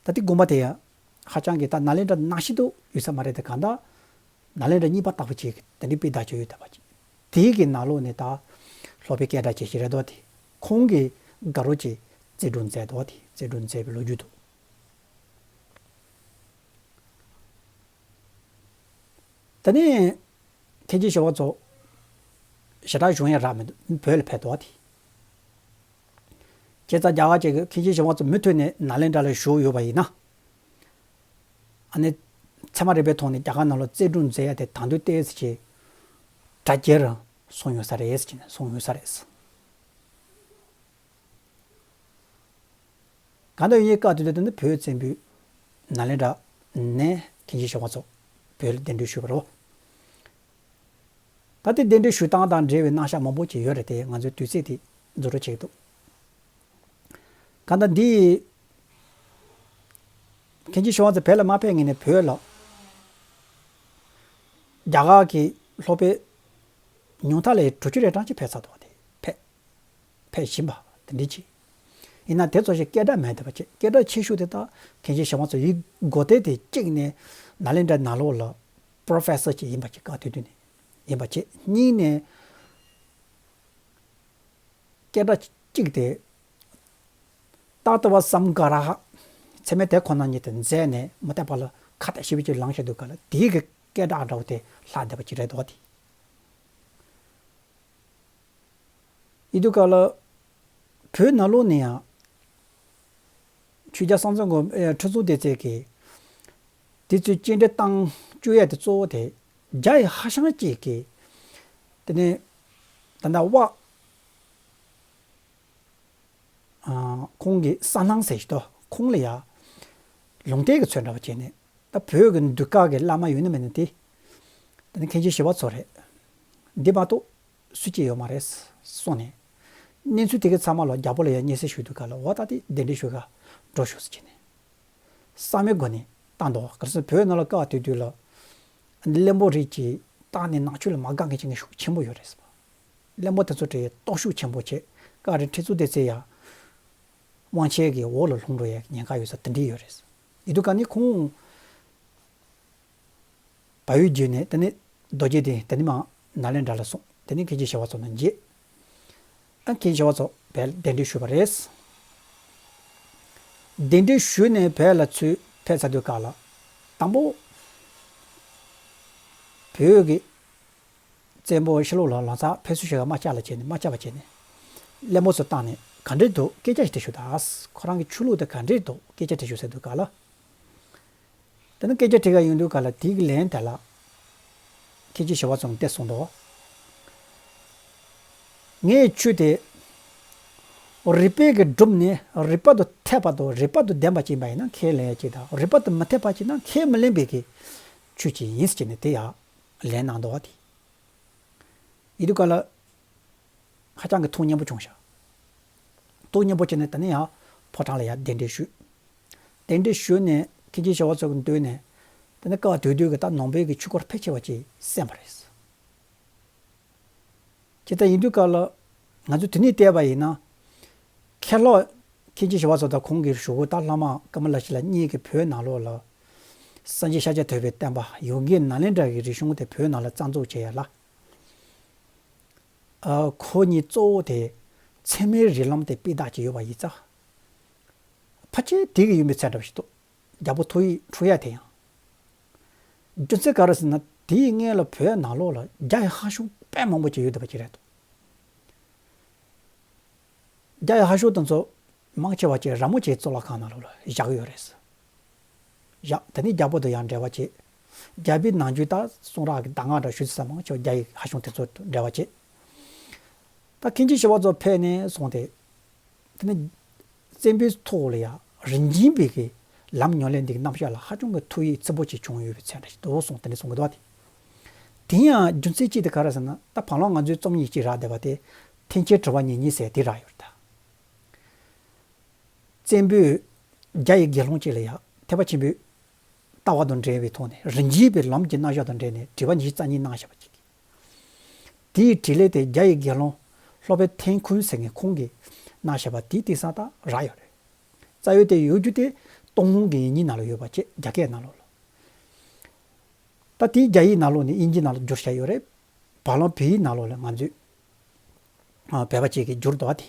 ད་དེ་དགོངས་པ་དེ་ཡང་ཧ་ཅང་གི་ད་ནཱ་ལེནྡྲ་ནང་བཞིན་དུ་ཡོད་ས་མ་རེད་དེ། གང་ལྟར་ནཱ་ལེནྡྲ་གཉིས་པ་ལྟ་བུ་ཅིག་དེ་འདྲའི་དཔེ་བལྟ་ཆོག་ཡོད་བསྡད་པ་ཅིག་དེའི་གི་ནང་ལོགས་ནས་ད་སློབ་དཔོན་སྐད་གྲགས་ཅན་ཞིག་རེད་དོ། དེ་ཁོང་གིས་དགའ་རབ་ཅིག་རྩིས་སྤྲོད་མཛད་དོ། དེ་རྩིས་སྤྲོད་མཛད་པའི་ལོ་རྒྱུས་འདུག་དེ་ནས་མཁན་ཆེན་ཞི་བ་འཚོ་ཞེ་དྲག་བཞུགས་ཡ་རག་མི་འདུག་བོད་ལ་ཕེབས་དོ། དེ་བྱས་ཙང་རྒྱ་གར་ཅིག་གི་མཁན་ཆེན་ཞི་བ་འཚོ་མུ་མཐུད་ནས་ནཱ་ལེནྡྲ་ལ་བཞུགས་ཡོད་པ་ཡིན་ན། ཨ་ནི་ཚད་མ་རིག་པའི་ཐོག་ནས་རྒྱ་གར་ནང་ལ་རྩིས་སྤྲོད་མཛད་ཡ་དེ་དང་དོད་ཏོག་ཙམ་ཅིག་དྲག་རྒྱས་སོང་ཡོད་ས་རེད་ཟེར་ནས་གསུངས་ཡོད་ས་རེད། གང་ལྟར་ཡིན་ནའི་སྐབས་དེ་དུས་དེ་ནི་བོད་བཙན་པོའི་ནཱ་ལེནྡྲ་ནས་མཁན་ཆེན་ཞི་བ་འཚོ་བོད་ལ་གདན་འདྲེན་ཞུས་པ་རེད། ད་ལྟའི་གདན་འདྲེན་ཞུ་སྟངས་དང་འབྲེལ་བའི་རྣམ་གཞག་མང་པོ་ཅིག་ཡོད་རེད་དེ། ང་ཚོའི་དུས་ཚོད་དེ་རྫོགས་འགྲོ་བྱེད་ཀྱི་འདུག་གང་ལྟར་འདི་མཁན་ཆེན་ཞི་བ་འཚོ་བོད་ལ་མ་ཕེབས་སྔོན་ནས་བོད་ལ་རྒྱ་གར་གྱི་སློབ་དཔོན་ཉུང་མཐའ་ལ་དྲུག་ཅུ་རེ་གྲངས་ཅིག་ཕེབས་ཚར་འདུག་དེ་ཕེབས་ཕེབས་བཞིན་པ་དེ་འདྲ་ཅིག་ཡིན་ན་དེ་ཚོ་ཞིག་སྐད་གྲགས་མེད་བསྡད་པ་བྱས། སྐད་གྲགས་ཆེ་ཤོས་དེ་ད་མཁན་ཆེན་ཞི་བ་འཚོ་ཡི་གོ་དེབ་དེ་གཅིག་ནས་ནཱ་ལེནྡྲ་ནང་ལོགས་ལ་པྲོ་ཕེ་སར་ཅིག་ཡིན་པ་བྱས། སྐབས་དེ་དུས་ནས་ཡིན་པ་བྱས། གཉིས་ནས་སྐད་གྲགས་གཅིག་དེ་ཏཱ་ཏ་བ་སམ་གྷ་ར་ཧ་ཚད་མའི་དེབ་ཁོ་ན་ཉིད་དེ་མཛད་ནས་མུ་སྟེགས་པ་ལ་ཁ་གཏད་ཞེ་པོ་ཅིག་ལངས་བཞག་དུས་སྐབས་ལ་དེའི་གི་སྐད་གྲགས་འདྲ་བོ་དེ་ལྷག་བསྡད་པ་ཅིག་རེད་འདུག་བ། དེ་ཡིན་དུས་སྐབས་ལ་བོད་ནང་ལོགས་ནས་ཡང་ཆོས་རྒྱལ་སྲོང་བཙན་སྒམ་པོ་ཁྲི་སྲོང་ལྡེ་བཙན་གྱིས་དེ་ཚོའི་རྟེན་འབྲེལ་བཏང་བཅུག་ཡ་དེ་གཙོ་བོ་དེ་རྒྱ་ཡི་ཧྭ་ཤང་གཅིག་གིས་དེ་ནས་ད་ལྟ་དབའ་ཨ་ཁོང་གི་ས་སྣང་ཟེར་ཞིག་འདུག་ཁོང་ལ་ཡ་ལུང་བསྟན་གྱི་ཚུལ་འདྲ་བ་བྱས་ནས། ད་བོད་ཀྱི་འདུལ་ཁང་གི་བླ་མ་ཡོད་ན་མེད་ན་དེ་ད་ནི་མཁན་ཆེན་ཞི་བ་འཚོ་རེད། འདི་མ་གཏོགས་སུ་གཅིག་ཡོད་མ་རེད་གསུངས་ནས། གནས་ཚུལ་དེ་གའི་ཚང་མ་ལ་རྒྱལ་པོ་ལ་ཡང་སྙན་སེང་ཞུ་དུས་སྐབས་ལ། འོ་ད་དེ་གདན་འདྲེན་ཞུ་ག་འགྲོ་ཤོག་ཟེར་བྱས་ནས་བསམ་བློའི་སྒོ་ནས་བཏང་འདུག་ག་རེ་ཟེར་ན་བོད་ནང་ལ་སྐབས་དེ་དུས་ལ་གླེན་པོ་རིགས་ཀྱིས་བཏང་ནས་ནང་ཆོས་ལ་མ་དགའ་མཁན་ཅན་གྱི་ཤུགས་ཆེན་པོ་ཡོད་རེད་ཟེར་བ། གླེན་པོ་དེ་ཚོ་གྲས་སྟོབས་ཤུགས་ཆེན་པོ་བྱས། སྐབས་རེ་ཁྲི་སྲོང་ལྡེ་བཙན་ཡང་དབང་ཆེན་གྱི་འོག་ལ་ལྷུང་འགྲོ་ཡའི་ཉེན་ཁ་ཡོད་ས་དེ་འདྲ་ཡོད་རེད། ཡིན་དུས་ག་ནི་ཁོང་བལ་ཡུལ་བརྒྱུད་ནས་དེ་ནས་རྡོ་རྗེ་གདན་དེ་ནས་མར་ནཱ་ལེནྡྲ་ལ་སོང་། དེ་ནས་མཁན་ཆེན་ཞི་བ་འཚོ་ནང་མཇལ། ཨ་མཁན་ཆེན་ཞི་བ་འཚོ་བོད་གདན་འདྲེན་ཞུས་པ་རེད། གདན་འདྲེན་ཞུས་ནས་བོད་ལ་ཚུར་ཕེབས་ཚར་དུས་སྐབས་ལ་དང་པོ་བོད་ཀྱི་བཙན་པོ་ཕྱི་ལོགས་ལ་ལམ་སང་ཕེབས་བསུ་ཞུ་ག་མ་བཅར་ལ་བྱས་ནས། མ་བཅར་བ་བྱས་ནས་གླེན་པོ་ཚོ་བཏང་ནས་ག་འདྲས་འདུག་སྐད་ཆ་ཞིག་དྲིས་ཤོག་དང་། ཁོ་རང་གི་ཆོས་ལུགས་དེ་ག་འདྲས་འདུག་སྐད་ཆ་དྲིས་ཤོག་ཟེར་དུས་སྐབས་ལ། དེ་ནས་སྐད་ཆ་དྲི་ག་ཡོང་དུས་སྐབས་ལ་དེའི་ལན་དེ་ལ་མཁན་ཆེན་ཞི་བ་འཚོས་འདི་གསུངས་འདུག་ངའི་ཆོས་དེ་རིགས་པས་ཀྱིས་བསྒྲུབས་ནས་རིགས་པ་དང་འཐད་པ་དང་རིགས་པ་དང་ལྡན་པ་ཅིག་ཡིན་པ་ཡིན་ན་ཁས་ལེན་ཡ་ཅིག་དང་། རིགས་པ་དང་མི་འཐད་པ་ཅིག་ཡིན་ན་ཁས་མི་ལེན་པའི་གི་ཆོས་ཅིག་ཡིན་ཟེར་ནས་དེ་ཡང་ལན་གནང་འདུག་བ། དེ་ཡིན་དུས་སྐབས་ལ་ཧ་ཅང་གི་ཐུགས་མཉེས་པོ་བྱུང་ཤག་ཐུགས་མཉེས་པོ་བྱས་ནས་དེ་ནས་ཡང་ཕོ་བྲང་ལ་ཡང་གདན་འདྲེན་ཞུས། གདན་འདྲེན་ཞུས་ནས་མཁན་ཆེན་ཞི་བ་འཚོ་གི་མདུན་ནས་དེ་ནས་སྐབས་དེ་དུས་ཀྱི་ད་ནང་པའི་གི་ཆོས་སྐོར་ཕལ་ཆེ་བ་ཅིག་གསན་པ་རེད། ཇི་ལྟར་ཡིན་དུས་སྐབས་ལ་ང་ཚོས་དེ་ནས་བལྟས་པ་ཡིན་ན། མཁན་སློབ་མཁན་ཆེན་ཞི་བ་འཚོ་དང་ཁོང་གི་ཞུ་སྒོ་ད་བླ་མ་ཀ་མ་ལ་ཤཱི་ལ་གཉིས་ཀྱིས་བོད་ནང་ལོགས་ལ་སངས་རྒྱས་ཤཱཀྱ་ཐུབ་པའི་བསྟན་པ་ཡོ་གའི་ནཱ་ལེནྡྲ་གི་རིག་གཞུང་དེ་བོད་ནང་ལ་རྩ་འཛུགས་བྱེད་ཡ་ལ། ཨ་ཁོ་གཉིས་གཙོ་བོ་དེ་ཚད་མའི་རིགས་ལམ་དེ་སྤེལ་ཐག་ཅིག་ཡོད་པ་ཡིན་ཙང་། ཕལ་ཆེར་དེ་གི་ཡིན་པའི་ཚད་འདྲ་བ་ཞིག་འདུག་རྒྱལ་པོ་ཐུ་ཡི་འཁྲུག་ཡ་དེ་ཡང་། རྒྱུ་མཚན་ག་རེ་ཟེར་ན། དེའི་སྔོན་ལ་བོད་ནང་ལོགས་ལ་རྒྱ་ཡི་ཧ་ཤང་དཔེ་མང་པོ་ཅིག་ཡོད་བསྡད་པ་ཅིག་རེད་འདུག་རྒྱ་ཡི་ཧ་ཤང་དེ་ཚོ་མང་ཆེ་བ་ཅིག་ར་མོ་ཆེའི་གཙུག་ལག་ཁང་ནང་ལོགས་ལ་བཞག་ཡོད་རེད། བཞག་དེ་ནས་རྒྱལ་པོ་དང་ཡང་འབྲེལ་བ་བྱས། རྒྱལ་པོའི་ནམ་རྒྱུན་ད་གསུང་རབ་ཀྱི་གདམས་ངག་འདྲ་ཞུ་ས་མང་ཆེ་བ་རྒྱ་ཡི་ཧ་ཤང་དེ་ཚོ་འབྲེལ་བ་བྱས། ད་མཁན་ཆེན་ཞི་བ་འཚོ་ཕེབས་ནས་སོང་སྟེ། དེ་ནས་བཙན་པོའི་ཐོག་ལ་ཡང་རིམ་བྱོན་པའི་གི་ལམ་ཉམས་ལེན་འདི་གི་རྣམ་གཞག་ལ་ཧ་ཅང་གི་ཐུགས་ཡིད་ཚིམ་པོ་ཅིག་བྱུང་ཡོད་པའི་ཚད་འདྲ་ཞིག་འདུག་གསུངས། དེ་ནས་གསུང་གི་འདུག་བ། དེ་དེ་ཡང་རྒྱུ་མཚན་གཅིག་དེ་ག་རེ་ཟེར་ན། ད་བར་ལམ་ང་ཚོའི་རྩོམ་ཡིག་ཅིག་རག་བསྡད་པ་དེ་ཐེག་ཆེན་དྲི་བ་ཉེར་གཉིས་ཟེར་དེ་རག་ཡོད་རེད་ད། བསྟན་པོས་རྒྱ་ཡི་དགེ་སློང་གཅིག་ལ་ཡང་ཐེག་པ་ཆེན་པོའི་ལྟ་བ་དང་འབྲེལ་བའི་ཐོག་ནས་རིན་ཆེན་པའི་ལམ་གྱི་རྣམ་གཞག་དང་འབྲེལ་ནས་དྲི་བ་ཉི་ཤུ་རྩ་གཉིས་གནང་བཞག་པ་ཅིག་དེའི་དྲིས་ལན་དེ་རྒྱ་ཡི་དགེ་སློང་སློབ་དཔོན་ཐན་ཁུན་ཟེར་མཁན་ཁོང་གིས་གནང་བཞག་པ་དེའི་སྟེང་ས་ད་རག་ཡོད་རེད། རྩ་བའི་དེ་ཡོད་རྒྱུ་དེ་ཏུན་ཧོང་གི་ཡིག་རྙིང་ནང་ལ་ཡོད་པ་བཅས་རྒྱ་སྐད་ནང་ལོགས་ལ། ད་དེའི་རྒྱ་ཡིག་ནང་ལོགས་ནས་དབྱིན་ཇི་ནང་ལ་བསྒྱུར་བཞག་ཡོད་རེད། བར་ལམ་བོད་ཡིག་ནང་ལོགས་ལ་ང་ཚོས་ཨ་བོད་པ་ཅིག་གིས་བསྒྱུར་འདུག་བ་དེ།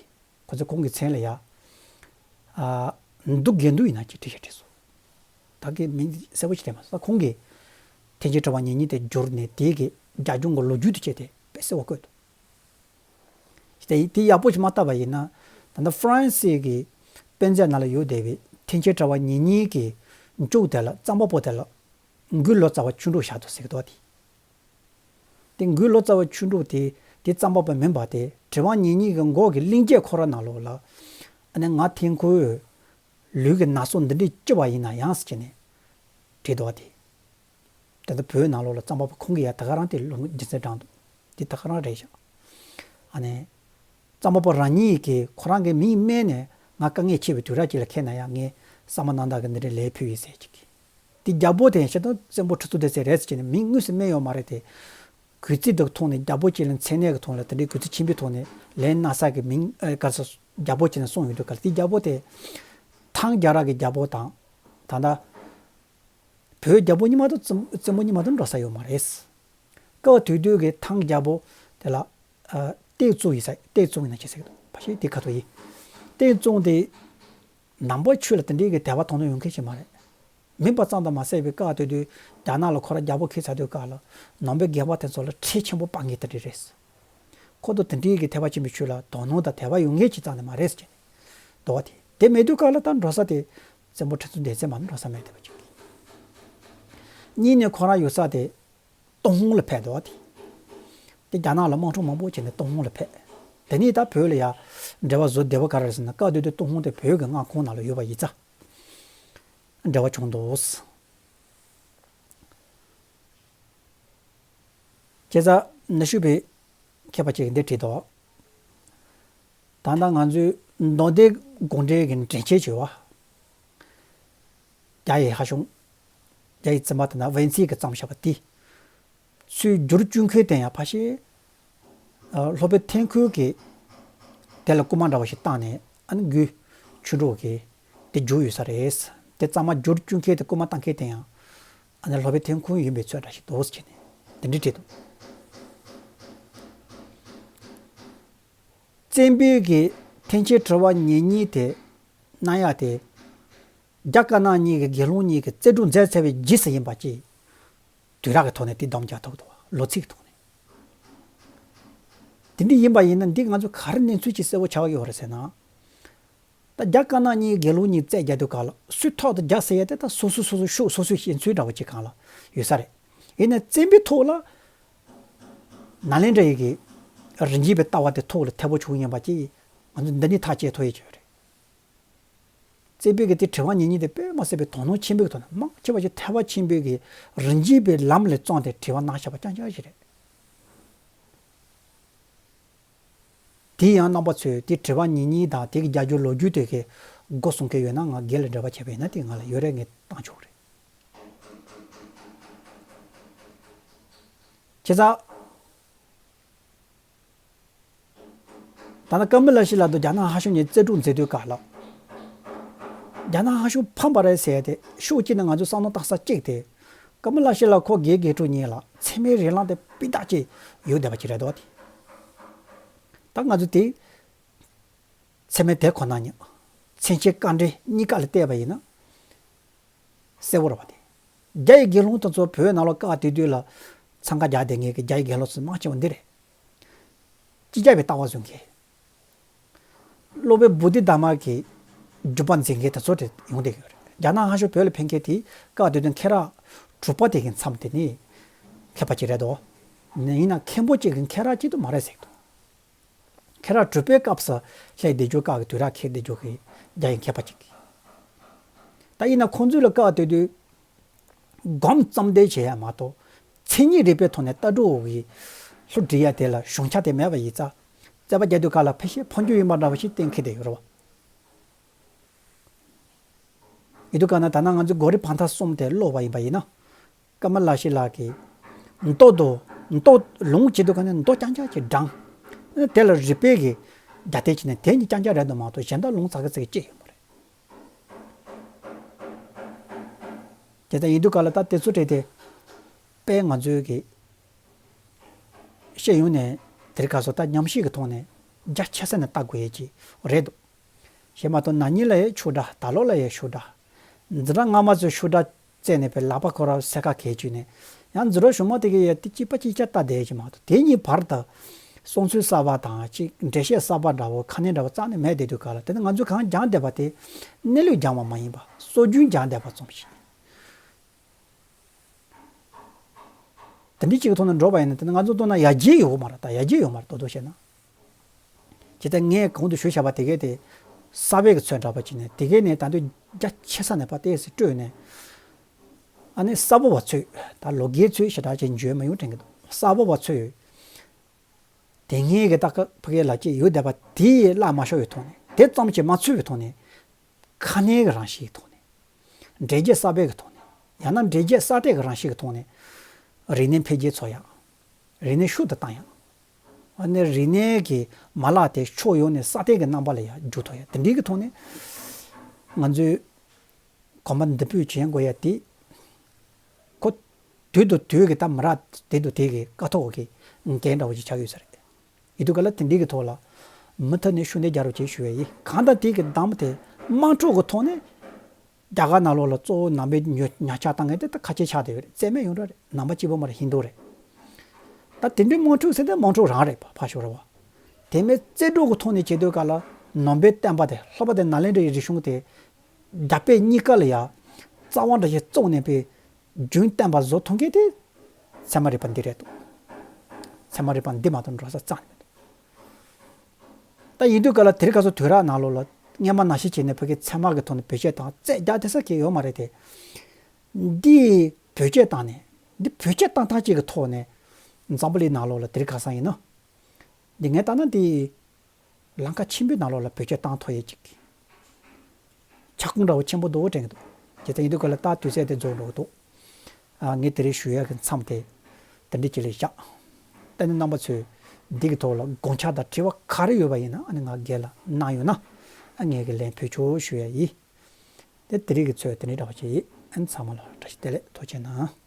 ཁོ་ཚོས་ཁོང་གི་མཚན་ལ་ཡ། ཨ་འདུ་དགེ་འདུན་ཡིན་ན་ཅིག་བྲིས་ཤག་བྲིས་སོང་། ད་གི་མིང་གསལ་པོ་ཞིག་དྲན་མ་སོང་། ད་ཁོང་གིས་ཐེག་ཆེན་དྲི་བ་ཉེར་གཉིས་དེ་བསྒྱུར་ནས་དེ་གི་རྒྱ་སྦྱོང་གི་ལོ་རྒྱུས་དེ་བྱས་ཏེ་དཔེ་གསལ་པོ་བཀོད་འདུག་དེ་དེ་ཡག་པོ་ཞིག་མ་བལྟས་པ་ཡིན་ན། ད་ལྟ་ཧྥ་རན་སི་གི་དཔེ་མཛོད་ནང་ལ་ཡོད་བསྡད་པའི་ཐེག་ཆེན་དྲི་བ་ཉེར་གཉིས་ཀྱི་མཇུག་དེ་ལ་རྩོམ་པ་པོ་དེ་ལ་མགུལ་ལོ་ཙཱ་བ་ཆོས་དྲུག་བཞག་འདུག་ཟེར་གི་འདུག་དེ། དེ་མགུལ་ལོ་ཙཱ་བ་ཆོས་དྲུག་དེ་དེ་རྩོམ་པ་པོ་མིན་པ་དེ་དྲི་བ་ཉེར་གཉིས་ཀྱི་མགོ་གི་གླེང་བྱེད་ཁོ་ར་ནང་ལོགས་ལ། ཨ་ནི་ང་ཐན་ཁུན་ལུས་ཀྱི་ན་སོ་འདི་འདྲས་སྐྱེས་པ་ཡིན་ན་ཡང་ཟེར་གྱི་ནས་བྲིས་འདུག་བ་དེ། དེ་ལྟར་བོད་ནང་ལོགས་ལ་རྩོམ་པ་པོ་ཁོང་གིས་ཡང་ད་ག་རང་དེ་ལུང་རྒྱུ་མཚན་དྲངས་འདུག་དེ་ད་ག་རང་རེད་ཤག་ཨ་ནི། རྩོམ་པ་པོ་རང་ཉིད་ཀྱིས་ཁོ་རང་གི་མིང་སྨྲས་ནས་ང་དཀའ་ངལ་ཆེ་བའི་དུས་རབས་ཅིག་ལ་འཁེལ་ན་ཡང་ངས་བསམ་ཡས་རྣམ་དག་གི་འདི་འདྲའི་ལས་ཕུལ་ཡིན་ཟེར་ཅིག་དེ་རྒྱལ་པོ་དེ་ཤེས་དང་བཙན་པོ་ཁྲི་སྲོང་ལྡེ་བཙན་རེད་ཟེར་གྱི་ནས་མིང་དངོས་སུ་སྨྲས་ཡོད་མ་རེད་དེ། གུས་བརྩི་དང་ཐོག་ནས་རྒྱལ་པོ་ཅིག་ལ་མཚན་གནས་ཀྱི་ཐོག་ལ་དེ་འདྲའི་གུས་བརྩི་ཆེན་པོའི་ཐོག་ནས་ལན་གནང་ས་གི་མིང་ཨ་ག་ས་རྒྱལ་པོ་ཅིག་ལ་གསུངས་ཡོད་འདུག་ག་ལ་དེ་རྒྱལ་པོ་དེ་ཐང་རྒྱལ་རབས་ཀྱི་རྒྱལ་པོ་དང་ད་ལྟ་བོད་རྒྱལ་པོ་གཉིས་མ་གཏོགས་བཙན་བཙན་པོ་གཉིས་མ་གཏོགས་འགྲོ་ས་ཡོད་མ་རེད། སྐབས་དེ་དུས་ཀྱི་ཐང་རྒྱལ་པོ་དེ་ལ་ཨ་ཏའི་ཙུང་ཡིན་ས་ཏའི་ཙུང་ཡིན་ན་ཅི་ཟེར་གི་འདུག་ཕ་ཤེས་དེ་ཁ་ཐོག་ཡིན། ཏའི་ཙུང་དེ་ནང་པ་ཆོས་ལ་དེ་འདྲའི་གི་དད་པ་དོ་སྣང་ཡོད་མཁན་ཞིག་མ་རེད། མིན་པ་ཙམ་དུ་མ་ཟད་པའི་སྐབས་དེ་དུས་རྒྱ་ནག་ལ་ཁོ་རང་རྒྱལ་པོ་འཁེལ་ཚར་དུས་སྐབས་ལ་ནང་པའི་རྒན་པ་དེ་ཚོ་ལ་ཁྲལ་ཆེན་པོ་སྤྲད་མཁན་དེ་འདྲ་རེད། ཁོ་ཚོ་དེ་འདྲའི་གི་ཐེག་པ་ཆེན་པོའི་ཆོས་ལ་དོ་སྣང་དང་དད་པ་ཡོད་མཁན་ཞིག་ཙམ་ནས་མ་རེད་ཟེར་ནས་འདུག་བ་དེ། དེ་མེད་དུས་སྐབས་ལ་ད་འགྲོ་ས་དེ་བཙན་པོ་ཁྲི་སྲོང་ལྡེ་བཙན་མ་གཏོགས་འགྲོ་ས་མེད་བསྡད་པ་ཅིག་གཉིས་ནས་ཁོ་རང་ཡོད་ས་དེ་ཏུན་ཧོང་ལ་ཕེབས་འདུག་བ་དེ། དེ་རྒྱ་ནག་ལ་དམག་འཁྲུག་མང་པོ་བྱས་ནས་ཏུན་ཧོང་ལ་ཕེབས། དེ་ནས་ད་བོད་ལ་ཡ་འབྲེལ་བ་བཟོ་བདེ་བོ་ག་རེ་རེད་ཟེར་ན་སྐབས་དེ་དུས་ཏུན་ཧོང་དེ་བོད་ཀྱི་མངའ་ཁོངས་ནང་ལ་ཡོད་པ་ཡིན་ཙང་འབྲེལ་བ་བྱུང་འདུག་བྱས་ཙང་ན་ཞུ་བའི་མཁས་པ་ཅིག་གིས་འདི་བྲིས་འདུག་ད་ལྟ་ང་ཚོའི་མདོ་སྡེ་དགོངས་འགྲེལ་གྱི་འགྲེལ་བྱེད་བྱས་པ། རྒྱ་ཡི་ཧ་ཤུང་། རྒྱ་ཡི་བཙུན་པ་དེ་ན་ཝེན་ཚི་གིས་བརྩམས་བཞག་པ་དེ། ཚུར་བསྒྱུར་བཅུག་མཁན་དེ་ཡང་ཕ་ཤེས། ཨ་སློབ་དཔོན་ཐན་ཁུན་གྱིས་དེ་ལ་སྐུལ་མ་འདྲ་བ་ཞིག་བཏང་ནས་ཨ་ནི་མགུལ་ཆོས་དྲུག་གིས་དེ་བསྒྱུར་ཡོད་ས་རེད། དེ་གཙང་མ་བསྒྱུར་བཅུག་མཁན་དེ་སྐུལ་མ་བཏང་མཁན་དེ་ཡང་ཨ་ནི་སློབ་དཔོན་ཐན་ཁུན་ཡིན་པའི་ཚོད་འདྲ་ཞིག་འདུག་ཟེར་ནས་དེ་འདྲ་བྲིས་འདུག་བཙན་པོའི་གི་ཐེག་ཆེན་དྲི་བ་ཉེར་གཉིས་དེ་གནང་ཡག་དེ་རྒྱ་དཀར་ནག་གཉིས་ཀྱི་དགེ་སློང་གཉིས་ཀྱིས་རྩོད་སྒྲུབ་མཛད་ཚར་བའི་རྗེས་སུ་ཡིན་པ་ཅིག་དུས་རབས་ཀྱི་ཐོག་ནས་དེ་སྡོམ་རྒྱག་ཐུབ་འདུག་ལོ་ཚིགས་ཀྱི་ཐོག་ནས། དེ་འདྲ་ཡིན་པ་ཡིན་ན་འདི་ང་ཚོ་ག་རེ་གནས་ཚུལ་ཅིག་གསལ་པོ་ཆགས་ཀྱི་ཡོད་རེད་ཟེར་ན། ད་རྒྱ་དཀར་ནག་གཉིས་དགེ་སློང་གཉིས་རྩོད་རྒྱག་དུས་སྐབས་ལ་སུས་ཐོག་ཏུ་རྒྱག་ཟེར་ཡ་དེ་ད་སོ་སོ་སོ་སོ་ཤོག་སོ་སོའི་ཞེན་ཚུལ་འདྲ་བོ་ཅིག་སྒང་ལ་ཡོད་ས་རེད། ཡིན་ནའི་བཙན་པོའི་ཐོག་ལ་ནཱ་ལེནྡྲ་ཡི་གི་རིན་ཆེན་པའི་ལྟ་བ་དེ་ཐོག་ལ་ཐེ་བོ་བྱུང་ཡིན་པ་ཅིག་ང་ཚོ་འདི་ནས་ཐག་བཅད་ཐུབ་ཡ་ཅིག་ཡོད་རེད། བཙན་པོའི་གི་དེ་དྲི་བ་ཉེར་གཉིས་དེ་དཔེ་མ་སྲིད་པའི་དོ་སྣང་ཆེན་པོའི་ཐོག་ནས་མང་ཆེ་བ་ཞིག་ཐེག་པ་ཆེན་པོའི་གི་རིན་ཆེན་པའི་ལམ་ལ་བརྩམས་ཏེ་དྲི་བ་གནང་བཞག་པ་རྐྱང་རྐྱང་ཞིག་རེད། དེ་ཡང་རྣམ་པ་ཚོས་དེ་དྲི་བ་ཉེར་གཉིས་དང་དེ་གི་རྒྱ་སྒྱུར་ལོ་རྒྱུས་དེ་གི་མགོ་གསུམ་གི་ཡོད་ན་ང་སྒེར་ལ་འབྲེལ་བ་བྱས་པ་ཡིན་ན་དེ་ང་ལ་ཡོད་རེད། ངས་བཏང་ཆོག་རེད། བྱས་ཙང་། ད་ནི་ཀ་མི་ལ་ཤི་ལ་དང་རྒྱ་ནག་ཧ་ཤུ་གཉིས་རྩོད་སྒྲུབ་མཛད་དུས་སྐབས་ལ། རྒྱ་ནག་ཧ་ཤུ་ཕམ་པ་རེད་ཟེར་ཏེ་ཤུགས་ཀྱིས་ནི་ང་ཚོས་བསམ་བློ་བཏང་ས་གཅིག་དེ། ཀ་མི་ལ་ཤི་ལ་ཁོ་རྒས་རྒས་དྲུག་གཉིས་ལ་མཚན་མའི་རིགས་ལམ་དེ་སྤུས་དག་ཅིག་ཡོད་བསྡད་པ་ཅིག་རེད་དོ། ད་ང་ཚོ་དེ་མཚན་མའི་དེ་ཁོ་ན་ཉིད་མཚན་བཅས་དཀའ་འགྲེལ་གཉིས་ཀ་ལ་བལྟས་པ་ཡིན་ན། གསལ་བོ་རེད་བ་དེ། རྒྱ་ཡི་དགེ་སློང་དེ་ཚོ་བོད་ནང་ལ་སྐབས་དེ་དུས་ལ་འཚང་ཁ་རྒྱག་བསྡད་མཁན་གྱི་རྒྱ་ཡི་དགེ་སློང་ཚོ་མང་ཆེ་བ་འདི་རེད། སྤྱི་ཁྱབ་པའི་ལྟ་བ་བཟུང་མཁན། སློབ་དཔོན་བོ་དྷི་དྷརྨ་གི་བརྒྱུད་པ་འཛིན་མཁན་དེ་ཚོ་དེ་ཡོང་བསྡད་ཡོད་རེད། རྒྱ་ནག་ཧ་ཤུ་བོད་ལ་ཕེབས་མཁན་དེ་སྐབས་དེ་དུས་མཁན་རབས་དྲུག་པ་དེ་གི་མཚམས་དེ་ནི་མཁས་པ་ཅིག་རེད་དོ། ཡིན་ན་མཁན་པོ་གཅིག་གི་མཁན་རབས་གཅིག་ཏུ་མ་རེད་ཟེར་གི་འདུག་མཁན་རབས་དྲུག་པའི་སྐབས་སུ་སླེབས་བསྡད་རྒྱུ་སྐབས་ཀྱི་དུས་རབས་འཁེལ་བསྡད་རྒྱུ་གི་རྒྱ་ཡི་མཁས་པ་ཅིག་ད་ཡིན་ན་ཁོང་ཚོས་ལ་སྐབས་དེ་དུས་སྒོམ་རྩོམ་འདོན་བྱེད་ཡ་མ་གཏོགས་མཚན་ཉིད་རིག་པའི་ཐོག་ནས་ལྟ་གྲུབ་ཀྱི་སློབ་ཁྲིད་ཡ་དེ་ལ་གཞུང་ཆ་དེ་མེད་པ་ཡིན་ཙང་རྩོད་པ་རྒྱག་དུས་སྐབས་ལ་ཕལ་ཆེར་ཕམ་རྒྱུ་ཡིན་པ་འདྲ་བ་ཞིག་གཏན་འཁེལ་བསྡད་ཡོད་རེད་བ། ཡིན་དུས་ག་ན་ད་ནང་ང་ཚོས་གོ་རི་བན་ཐ་གསུམ་དེ་ཀློག་པ་ཡིན་པ་ཡིན་ན། ཀ་མ་ལ་ཤཱི་ལ་གི་མདོ་དོ། མདོ་ལུང་བྱེད་དུས་ག་ན་མདོ་རྐྱང་རྐྱང་ཅིག་བགྲངས། དེ་ལ་རིགས་པའི་གི་རྒྱ་དེ་བྱས་ནས་དེ་གཉིས་རྐྱང་རྐྱང་རེད་འདུག་མ་གཏོགས་གཞན་དག་ལུང་ཙག་གི་ཙིག་གཅིག་ཡོད་མ་རེད། དེ་ལྟར་ཡིན་དུས་ག་ལ་ད་དེ་ཚོ་བྲིས་ཏེ། དཔེ་ང་ཚོའི་གི་ཤེས་ཡོན་ནས་དེར་ག་སོ་ད་ཉམས་ཞིབ་ཀྱི་ཐོག་ནས་རྒྱ་ཆེ་ས་ནས་ལྟ་དགོས་ཡས་ཀྱི་རེད་འདུག་ཞེས་མ་གཏོགས་ན་ནིང་ལ་ཡང་ཆོས་སྒྲ། ད་ལོ་ལ་ཡང་ཆོས་སྒྲ། འཛིན་གྲྭ་སྔ་མ་ཚོས་ཆོས་སྒྲ་བཙལ་ནས་པའི་ལག་པ་ཁོ་ར་སེར་ཁ་གས་བཅུས་ནས། ཡང་འཛིན་གྲྭ་གཞུག་མ་དེ་གས་ཡ་དེ་གཅིག་པ་གཅིག་རྐྱང་ལྟ་བསྡད་ཀྱི་མ་གཏོགས་དེ་གཉིས་བར་དུ་གསུང་ཚུལ་གསར་པ་དང་གཅིག་འགྲེལ་བཤད་གསར་པ་འདྲ་བོ་ཁ་ནས་འདྲ་བོ་རྩ་ནས་མེད་བསྡད་དུས་ག་ལ། དེ་ནི་ང་ཚོས་གང་སྦྱངས་བསྡད་པ་དེ་གནས་ལུགས་སྦྱངས་པ་མ་ཡིན་པ་སྲོལ་རྒྱུན་སྦྱངས་བསྡད་པ་ཙམ་ཞིག་དེ་འདྲའི་གཅིག་གི་ཐོག་ནས་འགྲོ་བ་ཡིན་ན། དེ་ནི་ང་ཚོ་མདོར་ན་ཡར་རྒྱས་ཡོད་མ་རེད། ད་ཡར་རྒྱས་ཡོད་མ་རེད། ཏོག་ཏོག་བཤད་ན། ཇི་ལྟར་ངས་གོང་དུ་ཞུས་བཞག་པ་དེ་གས་དེ་གསར་པའི་གི་ཚོད་འདྲ་པོ་ཅིག་ནས་དེ་གས་ནས་ད་དུང་རྒྱ་ཆེ་ས་ནས་ཕར་ཏོག་ཙམ་སྤྲོས་ནས། ཨ་ནི་གསར་པ་བ་ཚོས་ད་ལོ་རྒན་ཚོས་ཞེ་དྲག་ཅིག་འཇོན་མ་ཡོང་དྲན་གི་འདུག་གསར་པ་བ་ཚོས་དེ་སྔའི་གི་ད་ཕ་གིའི་ལག་ཁྱེར་ཡོད་བསྡད་པ་དེ་བརླག་མ་ཤོར་བའི་ཐོག་ནས། དེ་ཙམ་གྱིས་མ་ཚུད་པའི་ཐོག་ནས། ཁ་སྣོན་གྱི་རང་བཞིན་གྱི་ཐོག་ནས། འགྲེལ་བརྗོད་གསར་པའི་གི་ཐོག་ནས། ཡང་ན་འགྲེལ་བརྗོད་གསར་གཏོད་ཀྱི་རང་བཞིན་གྱི་ཐོག་ནས། རིག་གནས་འཕེལ་རྒྱས་འཚོགས་ཡག་རིག་གནས་ཤུགས་དུ་བཏང་ཡག་ཨ་ནི་རིག་གནས་ཀྱི་མ་ལག་དེ་ཕྱོགས་ཡོངས་ནས་གསར་གཏོད་ཀྱི་རྣམ་པ་ལ་ཡང་འཇུག་ཐུབ་ཡག་དེ་འདྲའི་གི་ཐོག་ནས། ང་ཚོས་གོམ་པ་མདུན་སྤོས་བྱེད་དགོས་ཡག་དེ། ཁོ་དུས་དང་དུས་ཀྱི་ད་མི་རབས་དེ་དང་དེ་གི་ཀ་ཐོག་གི་འགན་འདྲ་བོ་ཞིག་ཆགས་ཡོད་ས་རེད། ཡིན་དུས་ག་ལ་དེ་འདྲའི་གི་ཐོག་ལ་མུ་མཐུད་ནས་ཤུགས་སྣོན་རྒྱག་རོགས་བྱེད་ཞུ་ཡ་ཡིན། གང་ལྟར་དེ་གི་གདམ་དེ་དམངས་ཁྲོད་ཀྱི་ཐོག་ནས་རྒྱ་གར་ནང་ལོགས་ལ་གཙོ་བོ་ནང་པའི་ཉོ་ཉ་ཆ་བཏང་མཁན་དེ་ད་ཁ་ཆེ་ཆགས་བསྡད་ཡོད་རེད། རྩེད་མོ་ཡོང་འདྲ་རེད། ནང་པ་གཅིག་པོ་མ་རེད། ཧིན་རྡུ་རེད། ད་དེ་འདྲའི་དམངས་ཁྲོད་ཟེར་དེ་དམངས་ཁྲོད་རང་རེད་པ། ཕར་ཞོག་རེད་བ། དེ་མིན་རྩེ་གྲོགས་ཀྱི་ཐོག་ནས་བྱེད་དུས་ག་ལ་ནང་པའི་བསྟན་པ་དེ། ལྷག་པར་དུ་ནཱ་ལེནྡྲའི་རིག་གཞུང་དེ་རྒྱ་བོད་གཉིས་ཀ་ལ་ཡང་རྩ་བ་འདྲ་ཞིག་བཙུགས་ནས་པའི་རྒྱུན་བསྟན་པ་བཟོ་ཐུབ་མཁན་དེ་ཚད་མ་རིག་པ་འདི་རེད་འདུག་ཚད་མ་རིག་པ་འདི་མ་གཏོགས་འགྲོ་ས་རྩ་ནས་མི་འདུག་ད་ཡིན་དུས་ག་ལ་དེར་ག་སོ་དུས་རབས་ནང་ལོགས་ལ་སྔས་མ་ནང་བཞིན་བྱས་ནས་ཕ་གི་ཚད་མ་གི་ཐོག་ནས་བེད་སྤྱོད་བཏང་རྩད་རྒྱག་ཐུབ་ས་གི་ཡོད་མ་རེད་དེ། འདི་བེད་སྤྱོད་བཏང་ནས་འདི་བེད་སྤྱོད་བཏང་སྟངས་ཅིག་གི་ཐོག་ནས་འཛམ་བུ་གླིང་ནང་ལོགས་ལ་དེར་ག་ས་ཡིན་ན། འདི་ངས་ལྟ་ན་འདི་ལང་ཀ་ཆེན་པོའི་ནང་ལོགས་ལ་བེད་སྤྱོད་བཏང་ཐུབ་ཡས་ཅིག་ཁྱབ་ཁོངས་འདྲ་བོ་ཆེན་པོ་འདུག་དྲན་གི་འདུག་དེ་ལྟར་ཡིན་དུས་ག་ལ་ད་དུས་ཚོད་དེ་རྫོགས་འགྲོ་གི་འདུག་ཨ། ངས་དེ་རིང་ཞུ་ཡག་གི་མཚམས་དེ་དེ་འདྲ་ཅིག་ལ་བཞག་ད་ནི་རྣམ་པ་ཚོས་འདི་གི་ཐོག་ལ་དགོངས་འཆར་དང་དྲི་བ་ག་རེ་ཡོད་པ་ཡིན་ན་ཨ་ནི་ང་སྒེར་ལ་གནང་ཡོང་ན་ཨ་ངས་གི་ལན་ཕུལ་ཆོག་ཞུ་ཡ་ཡིན། དེ་དེ་རིང་གི་ཚོད་དེ་འདྲ་འདྲ་བ་ཅིག་ཡིན། ཨ་ནི་ཚང་མ་ལ་བཀྲ་ཤིས་བདེ་ལེགས། ཐུགས་རྗེ་གནང་།